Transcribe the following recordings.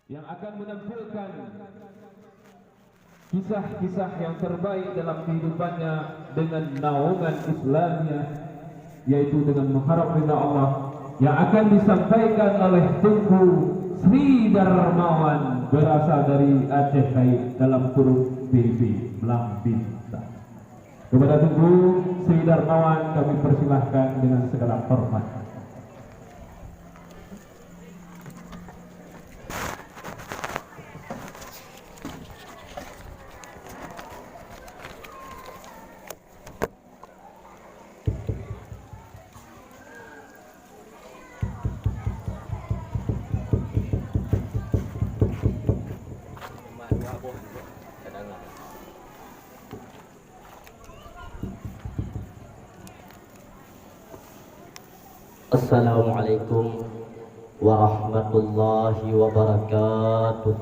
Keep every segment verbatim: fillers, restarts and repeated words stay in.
yang akan menampilkan kisah-kisah yang terbaik dalam kehidupannya dengan naungan Islamiyah, yaitu dengan mengharap ridha Allah, yang akan disampaikan oleh Teungku Sri Darmawan, berasal dari Aceh Kayup, dalam kurung P B, Blang Bintang. Kepada Teungku Sri Darmawan kami persilahkan dengan segala hormat. Assalamualaikum warahmatullahi wabarakatuh.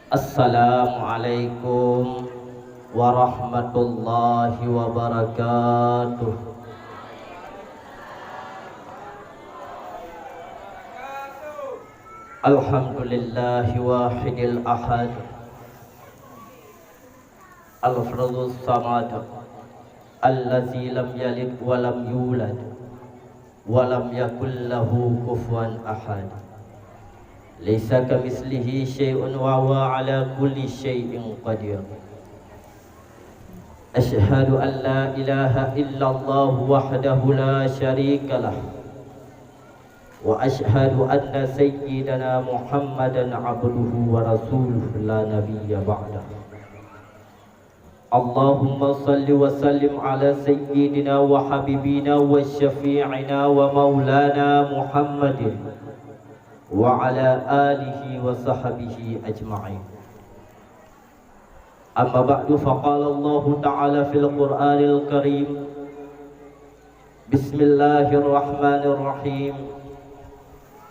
Assalamualaikum warahmatullahi wabarakatuh. Alhamdulillahi wahidil ahad, al-fardus samad, allazi lam yalid wa lam yulad, wa lam yakul lahu kufuwan ahad. Laisa kamitslihi syai'un wa huwa ala kulli syai'in qadir. Asyhadu an la ilaha illallah wahdahu la syarikalah. Wa asyhadu anna sayyidana Muhammadan abduhu wa rasuluh la nabiyya ba'dah. Allahumma salli wa sallim ala sayyidina wa habibina wa syafi'ina wa maulana Muhammadin wa ala alihi wa sahbihi ajma'in. Amma ba'du, faqala Allahu ta'ala fil Qur'anil Karim, Bismillahirrahmanirrahim.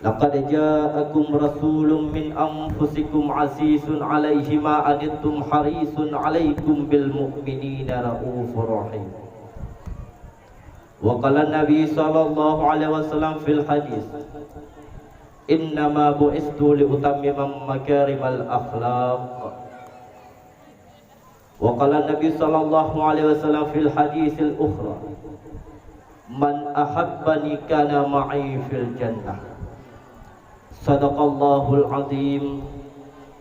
Laqad ja'akum rasulun min anfusikum azizun 'alaihi ma 'anittum harisun 'alaikum bil mu'minina raufur rahim. Wa qala Nabi sallallahu alaihi wasallam fil hadis, "Innama bu'istu li utammima makarimal akhlaq." Wa qala Nabi sallallahu alaihi wasallam fil hadisil ukhra, "Man ahabbani kana ma'i fil jannah." Sadaqallahul azim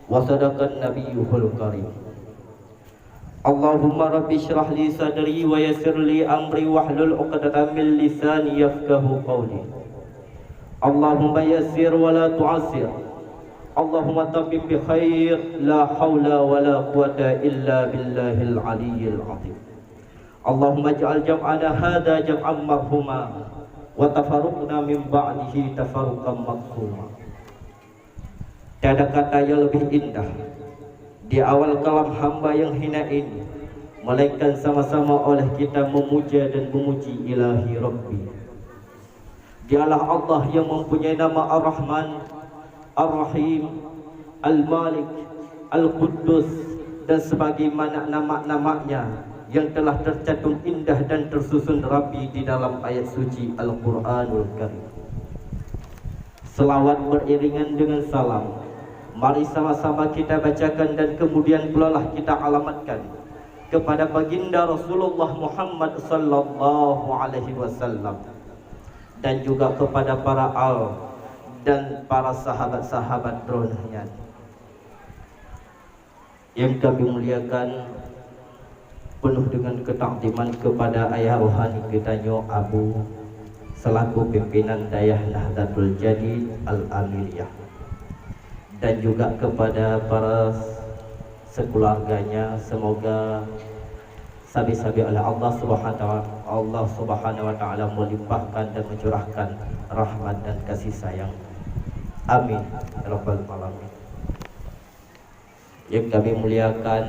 wa sadaqan nabiyyuhul karim. Allahumma rabbi shrah li sadri wa yassir li amri wahlul uqdatam min lisani yafqahu qawli. Allahumma yassir wa la tu'assir. Allahumma tammim bi khair. La haula wa la quwwata illa billahil aliyyil azim. Allahumma ij'al jam'ana hadza jam'an marhuma wa tafarruqna min ba'dihi tafarruqan maqsuma. Tiada kata yang lebih indah di awal kalam hamba yang hina ini, melainkan sama-sama oleh kita memuja dan memuji Ilahi Rabbi. Dialah Allah yang mempunyai nama Ar-Rahman, Ar-Rahim, Al-Malik, Al-Quddus, dan sebagaimana nama-namanya yang telah tercantum indah dan tersusun rapi di dalam ayat suci Al-Quranul Karim. Selawat beriringan dengan salam, mari sama-sama kita bacakan dan kemudian pulalah kita alamatkan kepada Baginda Rasulullah Muhammad sallallahu alaihi wasallam dan juga kepada para al dan para sahabat-sahabat droeneuh nyan. Nyang kami muliakan, penuh dengan ketakziman kepada ayah rohani geutanyoe Abu, selaku pimpinan Dayah Nahdlatul Jadid Al-Amiriyah, dan juga kepada para sekeluarganya. Semoga sabe-sabe oleh Allah Subhanahu wa, Allah Subhanahu wa Taala melimpahkan dan mencurahkan rahmat dan kasih sayang. Amin ya rabbal alamin. Yang kami muliakan,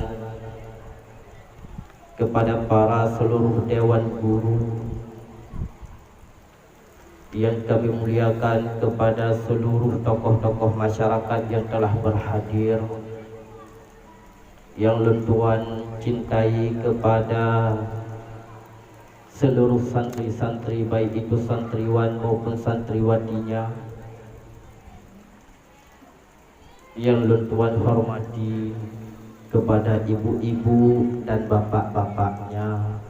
kepada para seluruh dewan guru, yang kami muliakan, kepada seluruh tokoh-tokoh masyarakat yang telah berhadir, yang lôn tuan cintai, kepada Seluruh santri-santri, baik itu santriwan maupun santriwatinya, yang lôn tuan hormati, kepada ibu-ibu dan bapak-bapaknya,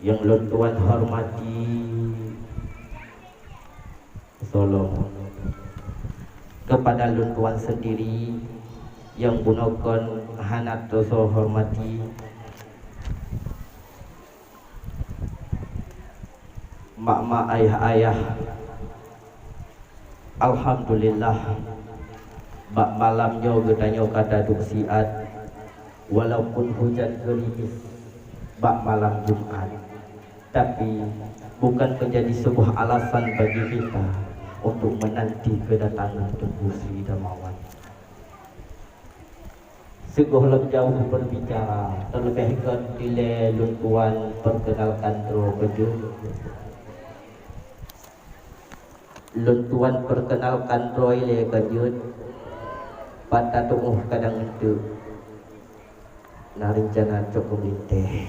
yang lôn tuan hormati, tolong, kepada lôn tuan sendiri, yang bunoe kon hana teusoe hormati, mak-mak, ayah-ayah, alhamdulillah, bak malam nyoe geutanyoe ka taduek siat, walaupun hujan geurimés bak malam Jumat, tapi bukan menjadi sebuah alasan bagi kita untuk menanti kedatangan Teungku Sri Darmawan. Sigohlom jauh berbicara, terlebih kon dilée lôn tuan perkenalkan droe keujeuet. Lôn tuan perkenalkan droe ilée keujeuet, pat tatu'oh kadang eunteuk na reuncana cok keu meulintée.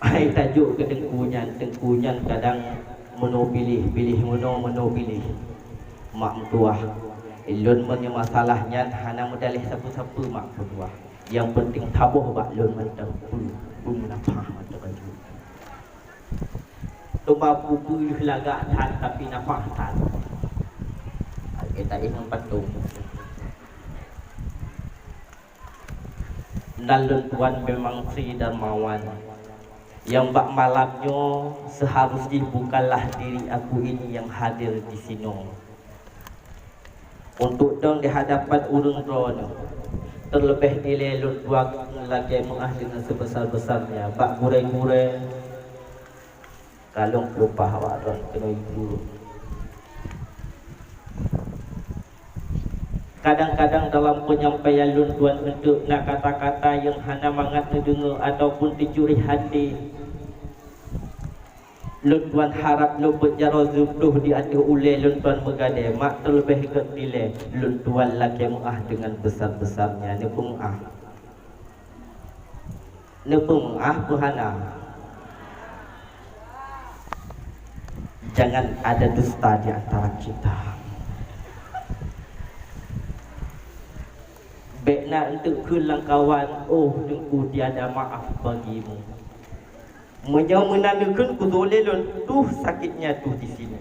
Hai tajok keu teungku nyan, teungku nyan kadang meunoe piléh, piléh meunoe, meunoe piléh. Mak meutuwah, lôn meunyoe masalah nyan hana meudaléh sapeue-sapeue mak meutuwah. Nyang peunteng taboh bak lôn mantong peue, peue meunafah mantong baju. Teuma peue-peue lagak that tapi nafah that. Kita ingat patung. Dan lôn tuan memang Sri Darmawan. Nyang bak malam nyoe seharus jih bukanlah diri aku ini nyang hadir di sinoe. Untuk dong di hadapan ureuëng droeneueh, terlebih dilée lôn tuan lagée meuáh deungon seubesar-besarnya bak gurée-gurée. Ka lôn peulupah awak droen keunoe ibu. Kadang-kadang dalam penyampaian lôn tuan eunteuk na kata-kata nyang hana mangat teudeungoe ataupun teucurih hati. Lôn tuan harab lôn beuet jaroe zubloh di ateueh ulée lôn tuan meugadée, mak teuleubeh gét dilée lôn tuan lakée meuáh deungon besar-besarnya. Neupeumeuáh. Neupeumeuáh peue hana? Jangan ada dusta di antara kita. Bék na eunteuk kheun lam kawan, "Oh, Teungku, tiada maaf bagimu." Meunyoe meunan neukheun, kuzolé lôn tuh sakitnya tuh di sini.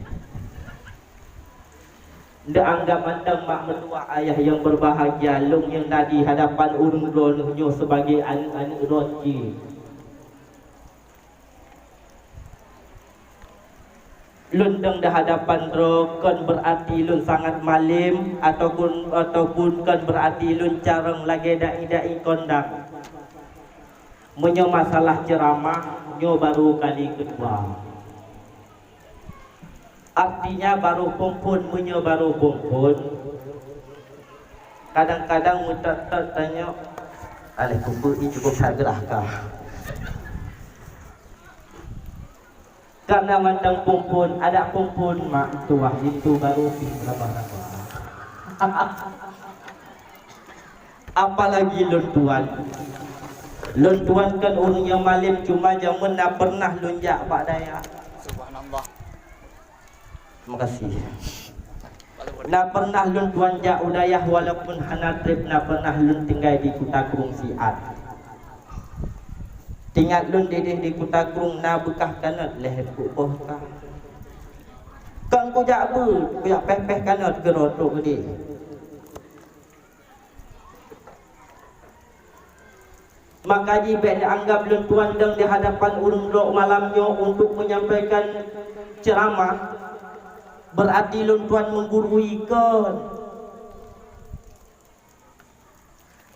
Neuanggab mantong mak meutuwah ayah nyang beubahgia, lôn nyang na di hadapan ureuëng droeneueh nyoe sebagai aneuëk-aneuëk droe cit. Lôn dong di hadapan droe kon beurati lôn sangat malém ataupun, ataupun kon beurati lôn carông lagée dai-dai kondang. Meunyoe masalah ceuramah, nyoe baru kali keudua. Artinya baru phon-phon, meunyoe baru phon-phon, kadang-kadang meutot-tot tanyoe, "Aléh kupeue i cukup that geurah kah?" Karena mantong phon-phon, adak phon-phon mak tuwah itu baru pih rabah-rabah. Apalagi lôn tuan. Lôn tuan kan ureuëng nyang malém, cuma jameun na pernah lôn jak bak dayah. Subhanallah. Terima kasih. Na pernah lôn tuan jak u dayah, walaupun hana treb, na pernah lôn tinggai di Kuta Krueng siat. Teuingat lôn dideh di Kuta Krueng na beukah kanot lhée peuet boh ka. Kon kujak beuet, kujak péh-péh kanot keudroe trok keudeh. Maka jih bék neuanggab lôn tuan dong di hadapan ureuëng droe malam nyoe untuk menyampaikan ceuramah, beurati lôn tuan meugurui kon.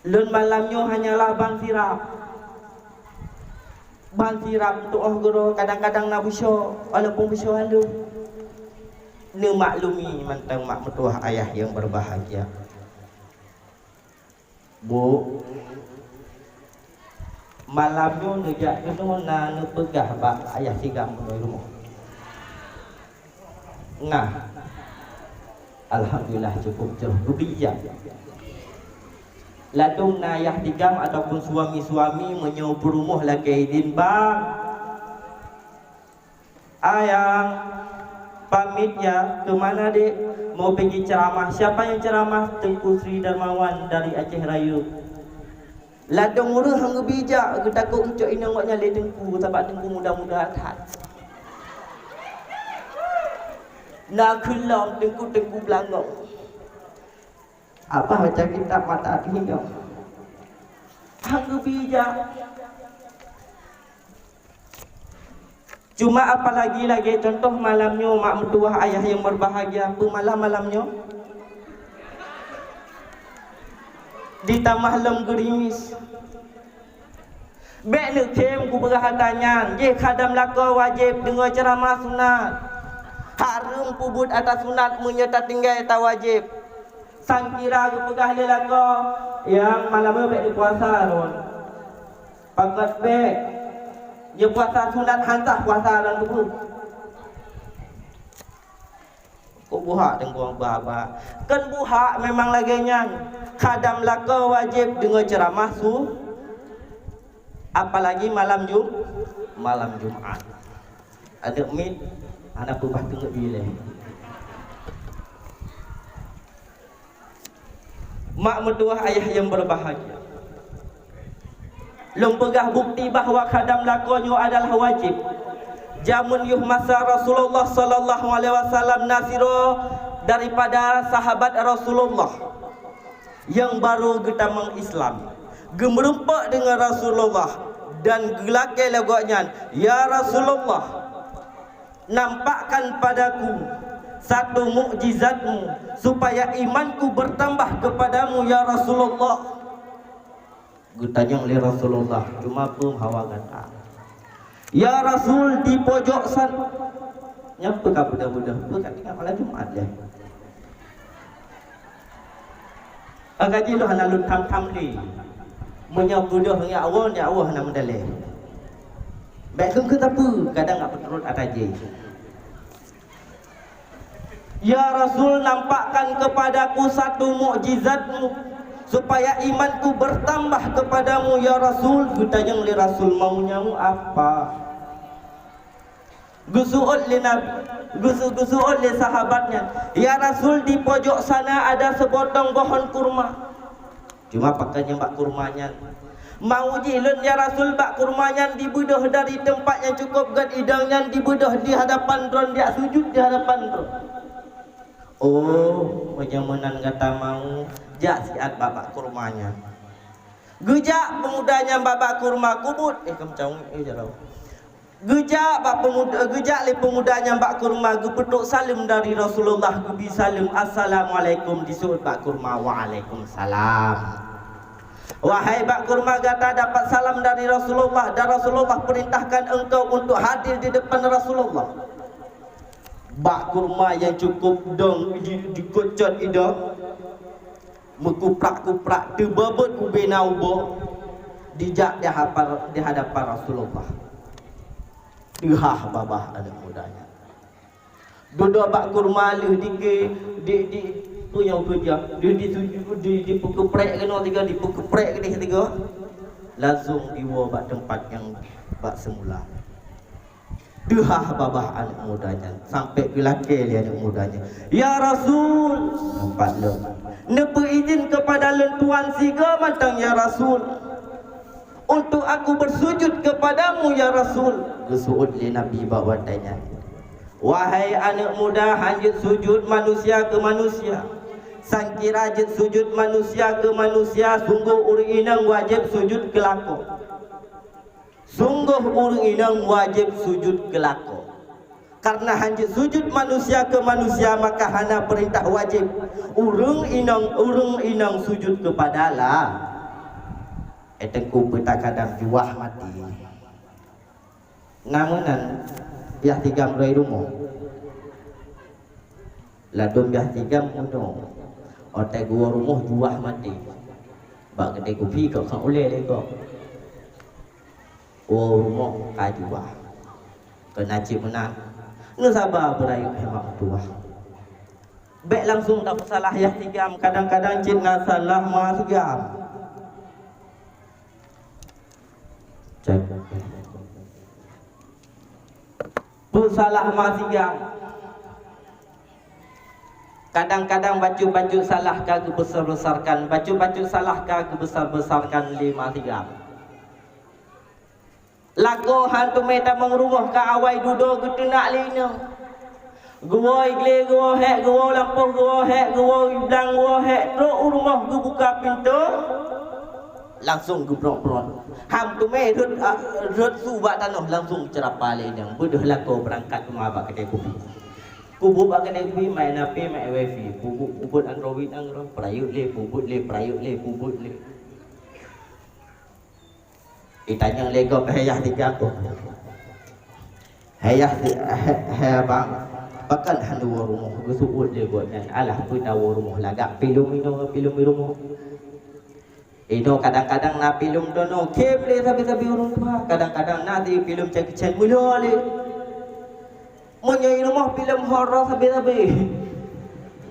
Lôn malam nyoe hanyalah ban sirab. Ban sirab tuoh geuroe kadang-kadang na beusoe, walaupun beusoe halôh. Neumaklumi mantong mak meutuwah ayah nyang beubahgia. Bu, malam nyoe neujak keunoe na neupeugah bak ayah sigam keunoe rumoh. Nah, alhamdulillah cukup jroh geubijak. Ladôm na yah tigam ataupun suami-suami meunyoe peurumoh lakée idin, "Bang, ayang, pamit ya, keu mana dek? Mau pigi ceramah." "Siapa yang ceramah?" "Teungku Sri Darmawan dari Aceh Rayeuk." Ladôm ureuëng han geubi jak, geutakot geucok inong awaknyan lé teungku, sabab teungku muda-muda that. Na kheun lom teungku-teungku beulangong. Abah baca kitab mata hidong. Han geubi jak. Cuma apalagi lagée contoh malam nyoe, mak meutuwah ayah nyang berbahagia, peue malam-malam nyoe? Ditamah lom geurimis. Bék neukhém kupeugah ata nyan, jih khadam lakoe wajéb deungoe ceuramah sunat. Hareuem peubuet ata sunat meunyoe tatinggai ata wajéb. Sangkira geupeugah lé lakoe, "Yang malam nyoe bék neupuasa lôn." Pakon bék? Nyoe puasa sunat, han sah puasa lôn teupeu. Kok buhak teungku ba-ba? Kon buhak memang lagée nyan. Khadam lakoe wajéb deungoe ceuramah su, apalagi malam Jum-, malam Jumat. Aneuk miet hana peubah teungeut ilée. Mak meutuwah ayah nyang berbahagia. Lôn peugah bukti bahwa khadam lakoe nyoe adalah wajéb. Jameun yoh masa Rasulullah sallallahu alaihi wasallam na sidroe daripada sahabat Rasulullah nyang barô geutamong Islam, geumeurumpok deungon Rasulullah dan geulakée lé gobnyan, "Ya Rasulullah, nampakkan padaku satu mukjizatmu supaya imanku bertambah kepadamu, ya Rasulullah." Geutanyong lé Rasulullah, "Cuma peue hawa gata?" "Ya Rasul, di pojok san-," nyan peue ka beudôh-beudôh, peue ka tinggai malam Jumat lé. Ka jih lôn hana lôn tham-tham lé. Meunyoe beudôh nyak woe, nyak woe hana meudalée. Bék kheun keu sapeue, kadang nggak peuturot ata jih. "Ya Rasul, nampakkan kepadaku satu mukjizatmu, supaya imanku bertambah kepadamu, ya Rasul." Geutanyong lé Rasul, "Maunya mu apa?" Geusu'ôt lé Nabi, geusu-, geusu'ôt lé sahabat nyan, "Ya Rasul, di pojok sana ada sepotong pohon kurma." Cuma pakon nyang bak kurma nyan. Mau jih lôn, ya Rasul, bak kurma nyan dibeudôh dari teumpat nyang cukôp gét idong nyan, dibeudôh di hadapan droe, jak sujut di hadapan droe. Oh, meunyoe meunan gata mau, jak siat bak, bak kurma nyan. Geujak peumuda nyan bak, bak kurma, kubuet, eh, ka meucaweueng, eh, jaroe. Geujak bak peumuda, geujak lé peumuda nyan bak kurma, geupeutrok saleuem dari Rasulullah, geubi saleuem, "Assalamualaikum," disuet bak kurma, "Waalaikumsalam." "Wahai bak kurma, gata dapat salam dari Rasulullah, dan Rasulullah perintahkan engkau untuk hadir di depan Rasulullah." Bak kurma nyang cukôp dong di, dikocot idong, meukuprak-kuprak, teubeubeut ubena ubo, dijak di hapa-, di hadapan Rasulullah. Teuhah babah aneuk muda nyan. Dudoe bak kurma lheueh dike, di, di, peue nyang keujah, di, di, di, di, dipeukeprek keunoe tiga, dipeukeprek keudeh tiga, langsung diwoe bak teumpat nyang bak seumula. Teuhah babah aneuk muda nyan, sampai geulakée lé aneuk muda nyan, "Ya Rasul, nampak lôn, neupeuidhin keupada lôn tuan sigoe mantong, ya Rasul, untuk aku bersujud kepadamu, ya Rasul." Geusu'ôt lé Nabi bak watée nyan, "Wahai aneuk muda, han jeuet sujud manusia keu manusia. Sangkira jeuet sujud manusia keu manusia, sunggoh ureuëng inong wajéb sujud keu lakoe." Sunggoh ureuëng inong wajéb sujud keu lakoe. Karena han jeuet sujud manusia keu manusia, maka hana peurintah wajéb ureuëng inong, ureuëng inong sujud keupada la-, eh, teungku peutakadam juah maté. Na meunan yah tigam roi rumoh. Ladôm yah tigam meunoe. Watée geuwoe rumoh juah maté. Bak keudè kupi kok ka ulée lé kok. Woe rumoh ka juah. Keunan cit meunan. Neusaba beurayeuk, hai mak meutuwah. Bék langsung tapeusalah yah tigam, kadang-kadang cit na salah ma tigam. Cek. Peusalah masigang. Kadang-kadang bacut-bacut salah ka geubesar-besarkan, bacut-bacut salah ka geubesar-besarkan lé masigang. Lakoe han teumé tamong rumoh ka awai dudoe geuteunak lé inong. Geuwoe glé, geuwoe hék, geuwoe lampôh, geuwoe hék, geuwoe blang, geuwoe hék, trok u rumoh geubuka pintoe, langsong geubrok-brok. Han teumé rhot, a, rhot su bak tanoh, langsong geuceurapa lé inong. Beudôh lakoe beurangkat teuma bak keudè kupi. Peubuet bak keudè kupi, main H P, main wifi. Peubuet, peubuet Android, Android, peurayeuk lé, peubuet lé, peurayeuk lé, peubuet lé. Itanyong lé gob, "Hai yah tiga ku. Hai yah ti-, hai, hai abang, pakon hana woe rumoh?" Geuseuôt lé gobnyan, "Alah, peue tawoe rumoh, lagak pilum inoe, pilum i rumoh." Inoe kadang-kadang na pilum droeneuh, khém lé sabe-sabe ureueng tuha, kadang-kadang na di pilum cen-cen meulhö lé. Meunyoe i rumoh pilum horor sabe-sabe.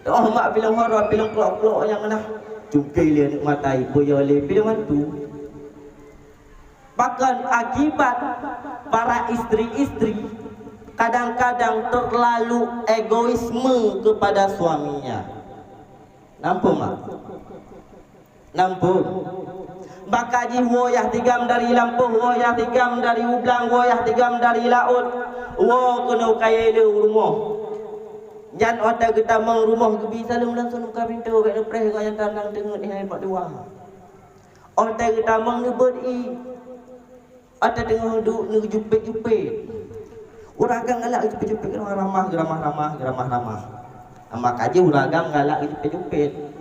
Toh mak pilum horor, pilum klok-klok nyang na. Cungké lé aneuk maté, peue lé pilum hantu. Bahkan akibat para istri-istri kadang-kadang terlalu egoisme kepada suaminya. Nampak, Mak? Nampak? Baka jih woe yah tigam dari lampôh, woe yah tigam dari ublang, woe yah tigam dari laôt, woe keunoe kayée le u rumoh. Nyan watée geutamong rumoh geubi saleuem langsung buka pintoe, bék neupreh ngon nyang tandang teungeut hai mak dua. Watée geutamong neubeuet ié, watée teungoh duek neujupét-jupét. Ureueng agam galak jupét-jupét, ramah-ramah, ramah-ramah, ramah-ramah. Maka jih ureueng agam galak jupét-jupét.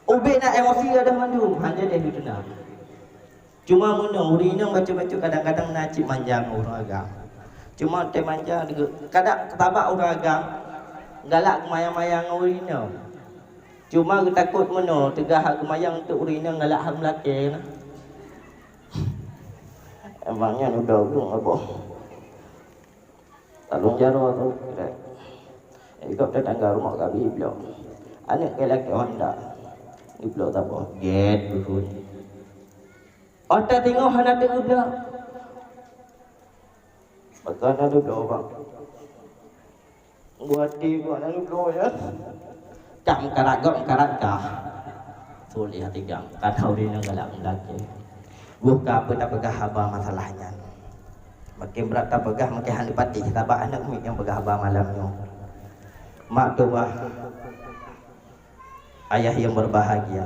Ubé na emosi gadôh mandum, hana deh geuteuna. Cuma meunoe, ureueng inong bacut-bacut kadang-kadang na cit manja ngon ureueng agam. Cuma watée manja, kadang sabab ureueng agam galak maya-maya ngon ureueng inong. Cuma geutakot meunoe, teuga hak geumayang teuk ureueng inong galak hak meulakée na. Emang nyan udah ureueng apa? Talong jaroe tu, kira. Ikot tetangga rumah kami bloe. Aneuk lelaki Honda. Di bloe saboh. Get, dusun. Otak tengok hana teugeubloe. Maka na dudoe, Bang. Buati buat na dudoe, ya. Cam karak gok, karak kah. Sulit hati gam. Kata ureueng nyang galak meulakée. Buka apa tapeugah haba masalah nyan. Makin brat tapeugah, makin hana patéh. Sabab aneuk miet nyang peugah haba malam nyoe. Mak tuah, ayah yang berbahagia.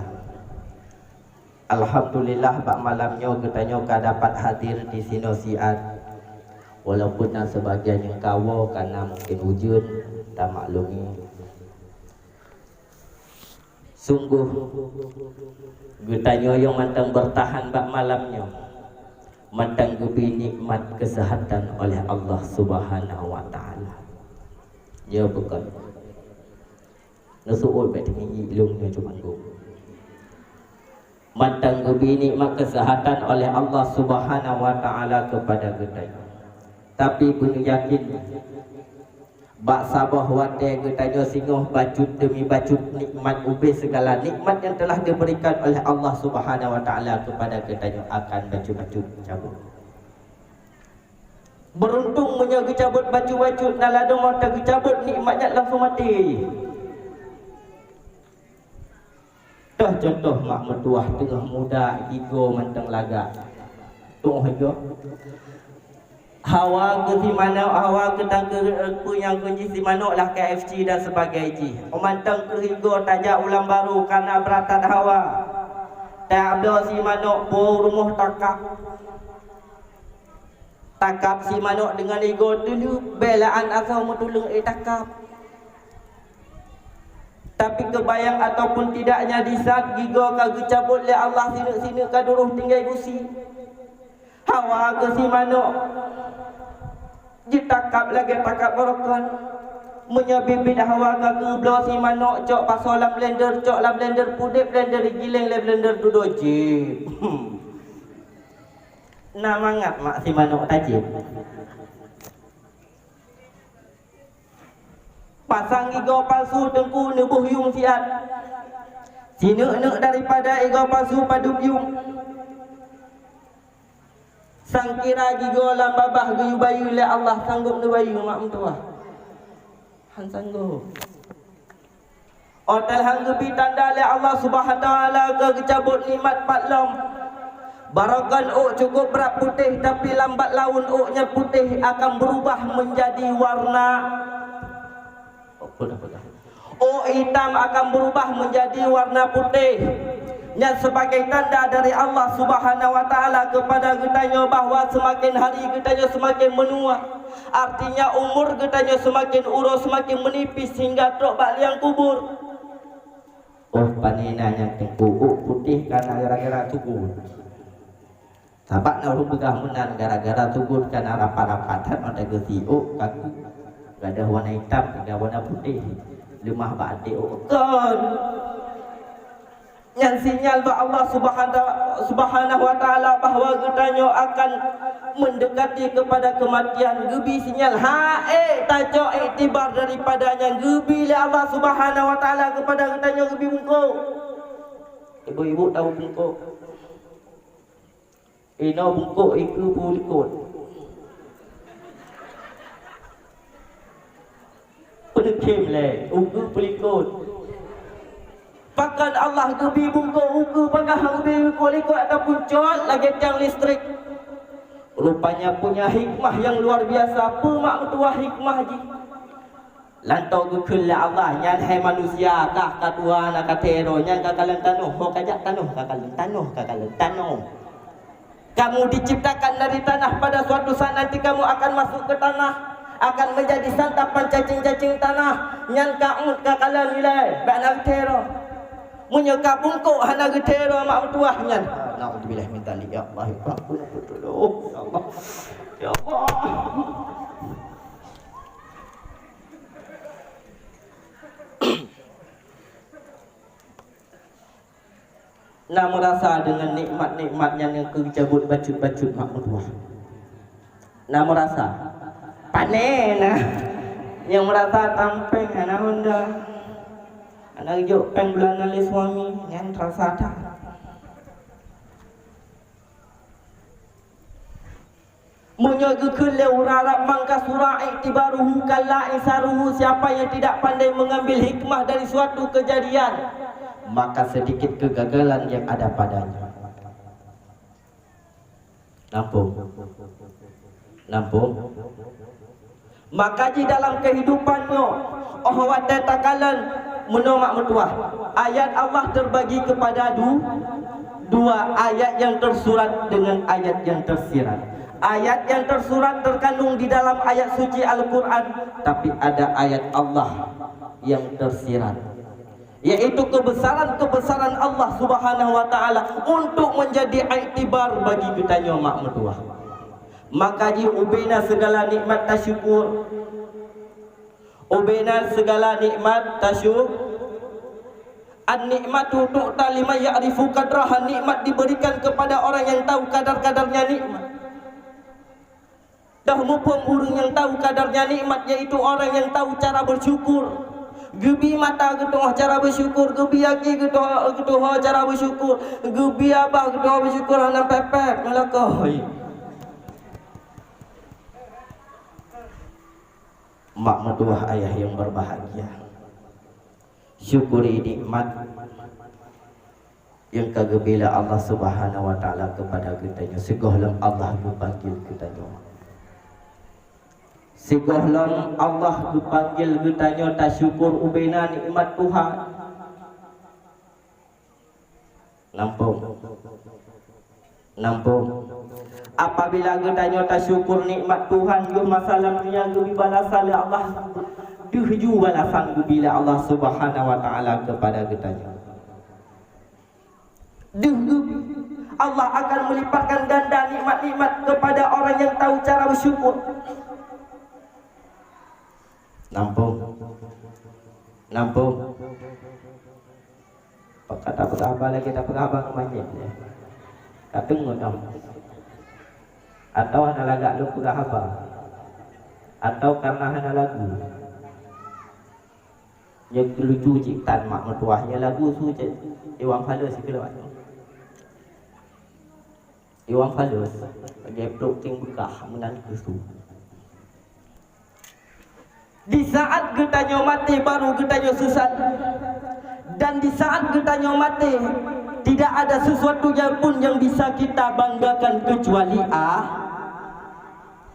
Alhamdulillah, bak malam nyoe geutanyoe ka dapat hadir di sinoe siat. Walaupun na sebagian nyang ka woe, karena mungkin ujeuen, tamaklumi. Sungguh, geutanyoe nyang mantong bertahan bak malam nyoe, mantong geubri nikmat kesehatan oleh Allah Subhanahu wa Ta'ala. Nyoe bukon. Neusu'ul bék teungiyi lôn nyoe cuma geuh. Mantong geubri nikmat kesehatan oleh Allah Subhanahu wa Ta'ala kepada geutanyoe. Tapi beuneuyakin, bak saboh watée geutanyoe singoh bacut demi bacut nikmat ubé segala nikmat yang telah diberikan oleh Allah Subhanahu wa Ta'ala kepada geutanyoe akan bacut-bacut cabut. Beuruntung meunyoe geucabot bacut-bacut, na ladôm watée geucabot nikmat nyan langsung maté. Toh contoh mak meutuwah teungoh muda, gigoe mantong lagak. Tu'oh gigoe. Hawa keu si manok, hawa keu tangkeureuk, peue nyang keu jih si manok lah K F C dan sebagai jih. Mantong keu gigoe tajak u Lambaru kana beuratat hawa. Tabloe si manok, po rumoh takab. Takab si manok deungon igoe teuleuek, bèe laan asoe meutuleueng éh takab. Tapi keubayang ataupun tidaknya, di saat gigoe ka geucabot lé Allah, sineuk-sineuk ka duroh tinggai gusi. Hawa keu si manok jitakab lagèe takab barokon. Meunyoe biet-biet hawa ka geubloe si manok, cok pasoe lam blender, cok lam blender pudép, blender jileng lé blender dudoe jép. Na mangat mak si manok tajép. Pasang igoe palsu teungku neuboh yuem siat. Sineuk-neuk daripada igoe palsu padub yuem. Sangkira jigoe lam babah geuyue bayeue lé Allah, sanggob neubayeue mak meutuwah? Han sanggob. Óh lheueh geubi tanda lé Allah Subhanahu wa Taala keu geucabot nikmat pat lom. Barokon ôk cukup brat putéh, tapi lambat laun ôk nyan putéh akan beurubah meunjadi warna, ôk itam akan beurubah meunjadi warna putéh. Nyan sibagai tanda dari Allah Subhanahu wa Taala keupada geutanyoe bahwa seumaken hari geutanyoe seumaken meunuwa. Artinya, umur geutanyoe seumaken uroe seumaken meunipih sehingga trok bak liang kubur. Óh, pane na nyang teungku, ôk putéh ka na gara-gara tugot. Sabab na ureuëng peugah meunan, gara-gara tugot ka na rapat-rapat that mata geusi ôk kaku. Gadôh warna itam, gadôh warna putéh. Leumah bak até ôk. Kon! Nyan sinyal bak Allah Subhana-, Subhanahu wa Taala bahwa geutanyoe akan mendekati kepada kematian. Geubi sinyal, ha, eh, tacok iktibar daripada nyang geubi lé Allah Subhanahu wa Taala kepada geutanyoe geubi bungkôk. Ibu-ibu tahu bungkôk? Inoe bungkôk ikeue peulikot. Peuleukhém lé, ukeue peulikot. Pakon Allah geubi bungkôk ukeue, pakon geubi peulikot ataupun cot lagée tiang listrik? Rupanya punya hikmah yang luar biasa. Peue mak meutuwah hikmah jih? Lanto geukheun lé Allah, nyan hai manusia, kah ka tuha na ka teuh droe, nyan ka kalon tanoh, ho ka jak tanoh, ka kalon tanoh, ka kalon tanoh. Kamu diciptakan dari tanah, pada suatu saat nanti kamu akan masuk ke tanah, akan menjadi santapan cacing-cacing tanah, nyan ka uet ka kalon ilée, bak na geuthée droe. Meunyoe ka bungkôk hana geuthée droe mak meutuwah nyan. Naudzubillah min dzalik, ya Allah, ya Tuhanku, tolong, ya Allah. Ya Allah. Na meurasa deungon nikmat-nikmat nyan nyang keu geucabot bacut-bacut mak meutuwah? Na meurasa? Pane na. Nyang meurasa tampéng hana honda. Hana geujok péng bulanan lé suami, nyan rasa that. Meunyoe geukheun lé ureuëng Arab, "Man kasura i'tibaruhu qalla isaruhu," siapa yang tidak pandai mengambil hikmah dari suatu kejadian, maka sedikit kegagalan yang ada padanya. Nampung. Nampung. Maka di dalam kehidupan nyoe, óh watée takalon meunoe mak meutuwah, ayat Allah terbagi kepada du-, dua, ayat yang tersurat dengan ayat yang tersirat. Ayat yang tersurat terkandung di dalam ayat suci Al-Quran, tapi ada ayat Allah yang tersirat, yaitu kebesaran-kebesaran Allah Subhanahu wa Taala untuk menjadi iktibar bagi geutanyoe mak meutuwah. Maka jih ubena segala nikmat tasyukur. Ubena segala nikmat tasyu-, "An-nikmatu tu'ta liman ya'rifu qadraha," nikmat diberikan kepada orang yang tahu kadar-kadarnya nikmat. Dah muphom ureuëng nyang tahu kadarnya nikmat, yaitu orang yang tahu cara bersyukur. Geubi mata geutu'oh cara bersyukur, geubi aki geutu'oh, geutu'oh cara bersyukur, geubi abah geutu'oh bersyukur hana pepet meulakoi. Mak meutuwah ayah yang berbahagia, syukuri nikmat nyang ka geubri lé Allah Subhanahu wa Taala keupada geutanyoe sigohlom Allah geupanggil geutanyoe. Sigohlom Allah geupanggil geutanyoe tasyukur ubena nikmat Tuhan. Nampung. Nampung. Apabila geutanyoe tasyukur nikmat Tuhan, yoh masa lam dunia geubri balasan lé Allah, deuh ju balasan geubri lé Allah Subhanahu wa Taala keupada geutanyoe. Deuh geuh, Allah akan melipatkan ganda nikmat-nikmat kepada orang yang tahu cara bersyukur. Nampung. Nampung. Pakon tapeugah haba lagée tapeugah haba ngon manyét, ya? Ka teungeut dong. Atawa hana lagak lôn peugah haba. Atawa karena hana lagu. Nyoe lucu cit tan mak meutuwah, nyoe lagu su cit Iwan Fals sikeulawat. Iwan Fals, lagèe trok ting beukah meunan keu su. Di saat geutanyoe maté, baru geutanyoe seusal. Dan di saat geutanyoe maté, tidak ada sesuatu yang pun yang bisa kita banggakan kecuali a,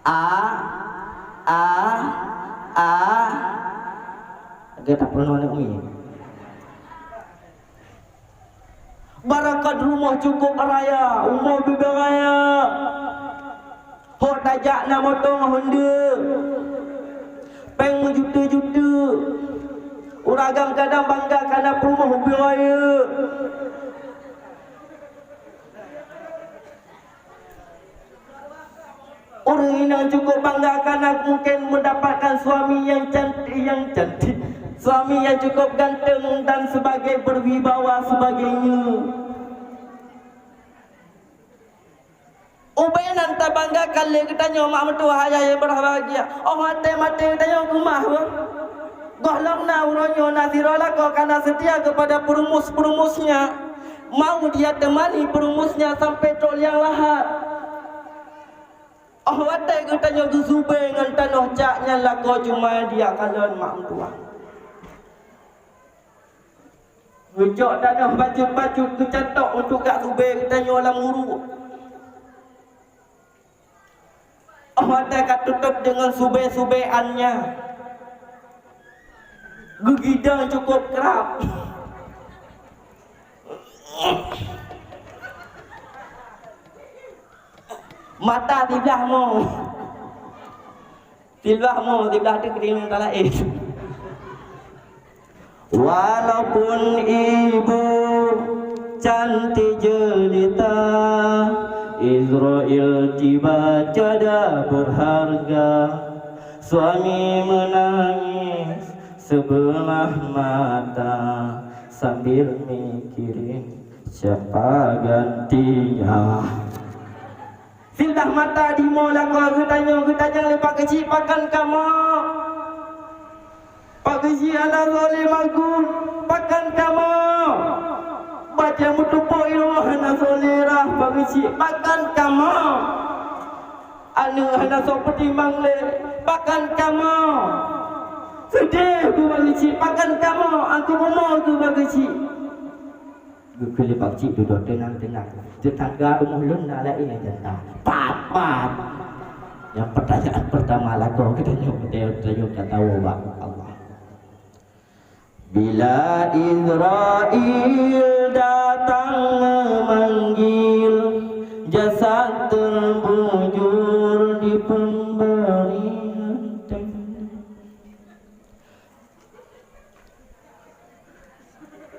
a, a, a. Lagèe tapeurunoe aneuk miet. Barakat rumoh cukôp raya, umu bibée raya. Hok tajak na moto ngon Honda. Péng meujuta-juta. Ureueng agam kadang bangga kana peurumoh ubé raya. Ureueng inong cukup bangga karena mungkin mendapatkan suami yang cantik, yang cantik, suami yang cukup ganteng dan sebagai berwibawa sebagainya. Ubé nan tabanggakan lé geutanyoe mak meutuwah ayah yang berbahagia. Oh watèe maté geutanyoe keumah beuh. Gohlom na uroe nyoe na sidroe lakoe kana setia kepada perumus-perumusnya. Mau dia temani perumusnya sampai trok liang lahat. Oh watèe geutanyoe geusubé ngon tanoh cak nyan lakoe cuma dia kalon mak meutuwah. Geucok tanoh bacut-bacut geucatok untuk gak subé geutanyoe lam uruek. Oh watèe ka tutôp deungon subé-subéannya. Geugidong cukup krab. Mata siblah mo. Siblah mo, siblah teuk keudeung talaén. Walaupun ibu cantik jelita, Israel tiba tiada berharga. Suami menangis sebelah mata sambil mikirin siapa gantinya. Siblah mata di mo lakoe geutanyoe, geutanyong lé Pak Geuchik, "Pakon kamoe?" Pak Geuchik hana soe lé magun, "Pakon kamoe?" Bajèe meutumpôk iloe hana soe lé rhah, Pak Geuchik, "Pakon kamoe?" Aneuk hana soe peutimang lé, "Pakon kamoe?" Seudeh keu Pak Geuchik, "Pakon kamoe?" Angkot rumoh keu Pak Geuchik. Geukheun lé Pak Geuchik dudoe, "Teunang, teunang. Teutangga rumoh lôn na laén nyang jantan." Pat, pat. Nyang peutanyaan peurtama lakoe geutanyoe, geutanyoe ka tawoe bak Allah. Bila Israel datang memanggil, jasad terbujur di pemberian.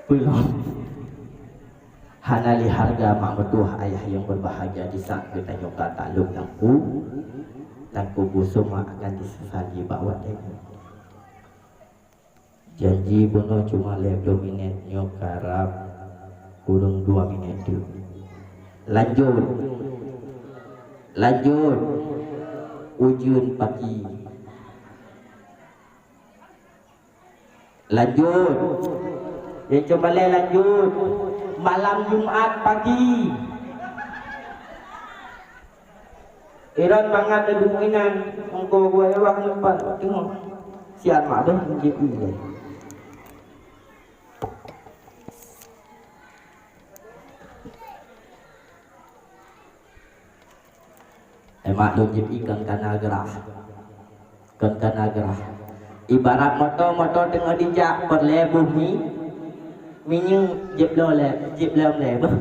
Peulom. Hana lé hareuga mak meutuwah ayah nyang berbahagia di saat geutanyoe ka taklok lam ku-, lam kubu, seumua akan disesali bak watèe nyoe. Janji bunoe cuma lhèe ploh minèt, nyoe karab kureueng dua minèt teuk. Lanjut. Lanjut. Ujeuen pagi. Lanjut. Nyang cuma lhèe lanjut. Malam Jumat pagi. Iron mangat neuduek inan, meuko gua ewah neupat teungoh. Siat mak deh, meujép ilèe. Eh, mak lôn jép ié kon kana grah. Kon kana grah. Ibarat moto, moto teungoh jijak peureulèe boh mi-, minyeuk jép lom lé, jép lom lé beuh.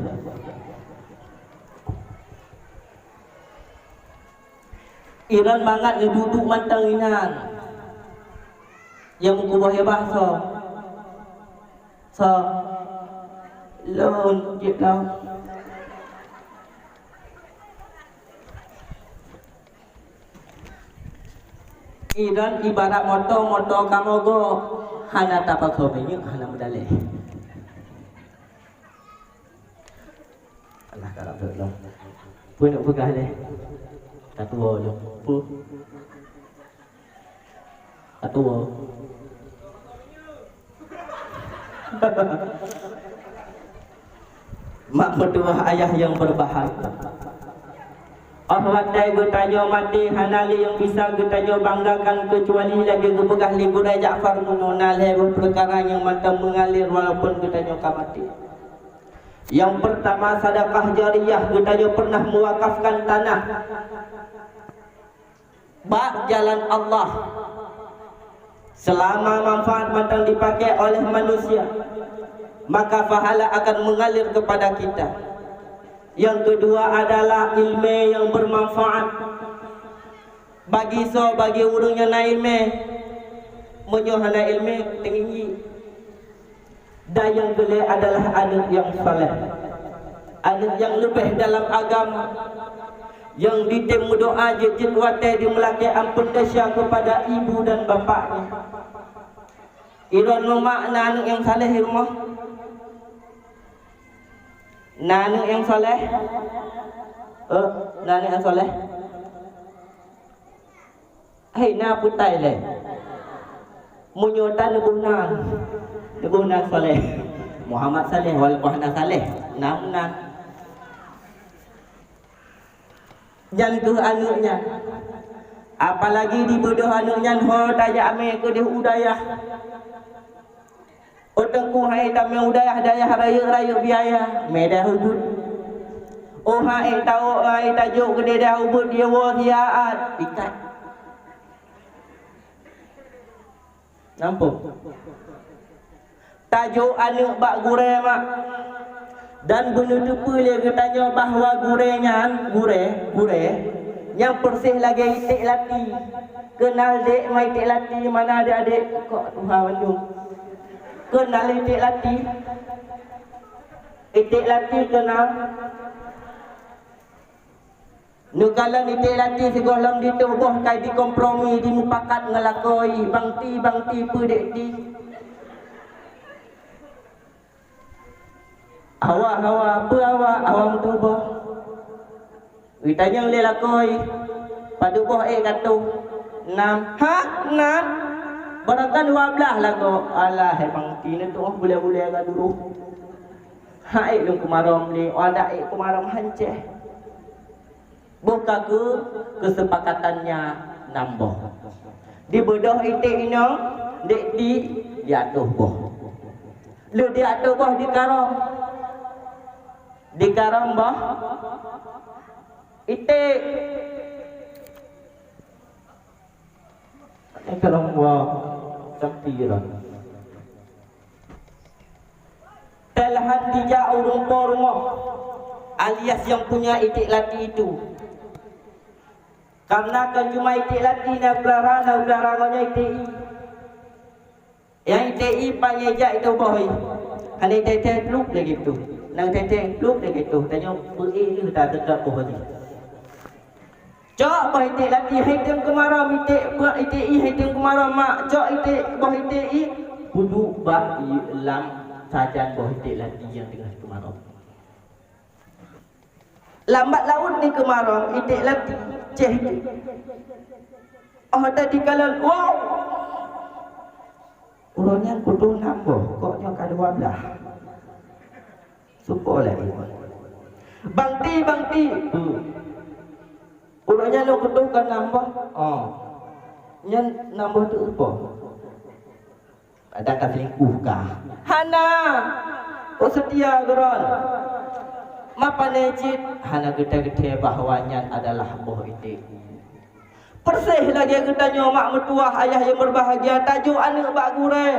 Iron mangat neuduek-duek mantong inan. Nyang meukuboh heubah soe? Soe? Lôn jép lom. Inan ibarat moto, moto kamoe gob hana tapasoe minyeuk, hana meudalèh. Alah, ka rab lom. Peue neuk peugah lé? Ka tuwoe lom. Peue? Ka tuwoe. Mak meutuwah ayah nyang beurbahagia. Óh watée geutanyoe maté, hana lé nyang bisa geutanyoe banggakan keucuali lagée geupeugah lé Gurée Ja'far, meunyoe na lhée boh peukara nyang mantong meungalir walaupun geutanyoe ka maté. Nyang peurtama, sadakah jariyah, geutanyoe peureunah meuwakafkan tanah bak jalan Allah. Seulama manfaat mantong dipaké oleh manusia, maka pahala akan meungalir keupada kita. Nyang keudua adalah iéleumé nyang beumanfaat. Bagi soe? Bagi ureuëng nyang na iéleumé. Meunyoe hana iéleumé, teunginyi. Dan nyang keulhée adalah aneuëk nyang saleh, aneuëk nyang leubeh dalam agama, nyang jitem meudoá jeuet-jeuet watée jimeulakée amphon desya keupada ibu dan bapak nyan. Droeneuh mak na aneuëk nyang saleh di rumoh? Na aneuëk nyang saleh? Eh, na aneuëk nyang saleh? Hai na peutai lé. Meunyoe tan neuboh nan, neuboh nan Saleh. Muhammad Saleh, walaupun hana saleh, nam nan. Nyan keuh aneuëk nyan. Apalagi dibeudôh aneuëk nyan ho tajak amé keudeh u dayah. Oh Teungku, hai tamé u dayah-dayah rayeuk-rayeuk biaya, mé dayah ubit. Oh hai tawök, hai tajok keudeh dayah ubit, dia woe siat, ikat. Nampak? Tajok aneuëk bak gurée mak. Dan beuneuteupeu lé geutanyoe bahwa gurée nyan, gurée, gurée, nyang peureséh lagée iték lati. Keunal dék ma iték lati, mana adék-adék? Kok tuha bandum. Keunal iték lati. Iték lati keunal. Neukalon iték lati sigohlom ditoh boh kai dikompromi, dimupakat ngon lakoe, bang ti, bang ti, peue dék ti. Hawa, hawa, peue hawa, hawa meutuboh. Geutanyong lé lakoe, padub boh ék ka toh? Nam. Hah? Nam? Barangkan dua blaih lakoe. Alah, hai bang ti, neutuoh bulée-bulée ka duroh. Ha ék lôn keumarom lé, oh adak ék keumarom hancéh. Boh ka keu keusepakatan nyan nam boh. Dibeudôh iték inong, dék ti diatoh boh. Lheueh diatoh boh dikarong. Dikarong boh iték. Dikarong boh sampiran. Teulahan dijak ureuëng po rumoh, alias nyang punya iték lati itu. Karena kon cuma iték lati na peulara, na peulara ngon nyan iték i. Nyang iték i panyang jak itu boh i. Hana iték-iték plup lagée tu. Nang iték-iték plup lagée tu. Tanyoe peu-ék lheueh ta teuka boh i. Cok boh iték lati hai teueng keumarom, iték, iték i hai teueng keumarom mak. Cok iték, boh iték i, peuduek bak i lam sajan boh iték lati nyang teungoh keumarom. Lambat laôt ni keumarom iték lati, céh tu. Oh tadi kalon, wow! Uroe nyan kutoh nam boh, kok nyoe ka dua blaih. Supo lé iman. Bang ti, bang ti. Hmm. Uroe nyan lôn kutoh ka nam boh. Oh. Nyan nam boh tu supo. Ada ka selingkuh kah? Hana. Kok setia geuron? Ma pane cit hana geuthée-geuthée bahwa nyan adalah boh iték. Persis lagée geutanyoe mak meutuwah ayah nyang berbahagia tajok aneuëk bak gurée.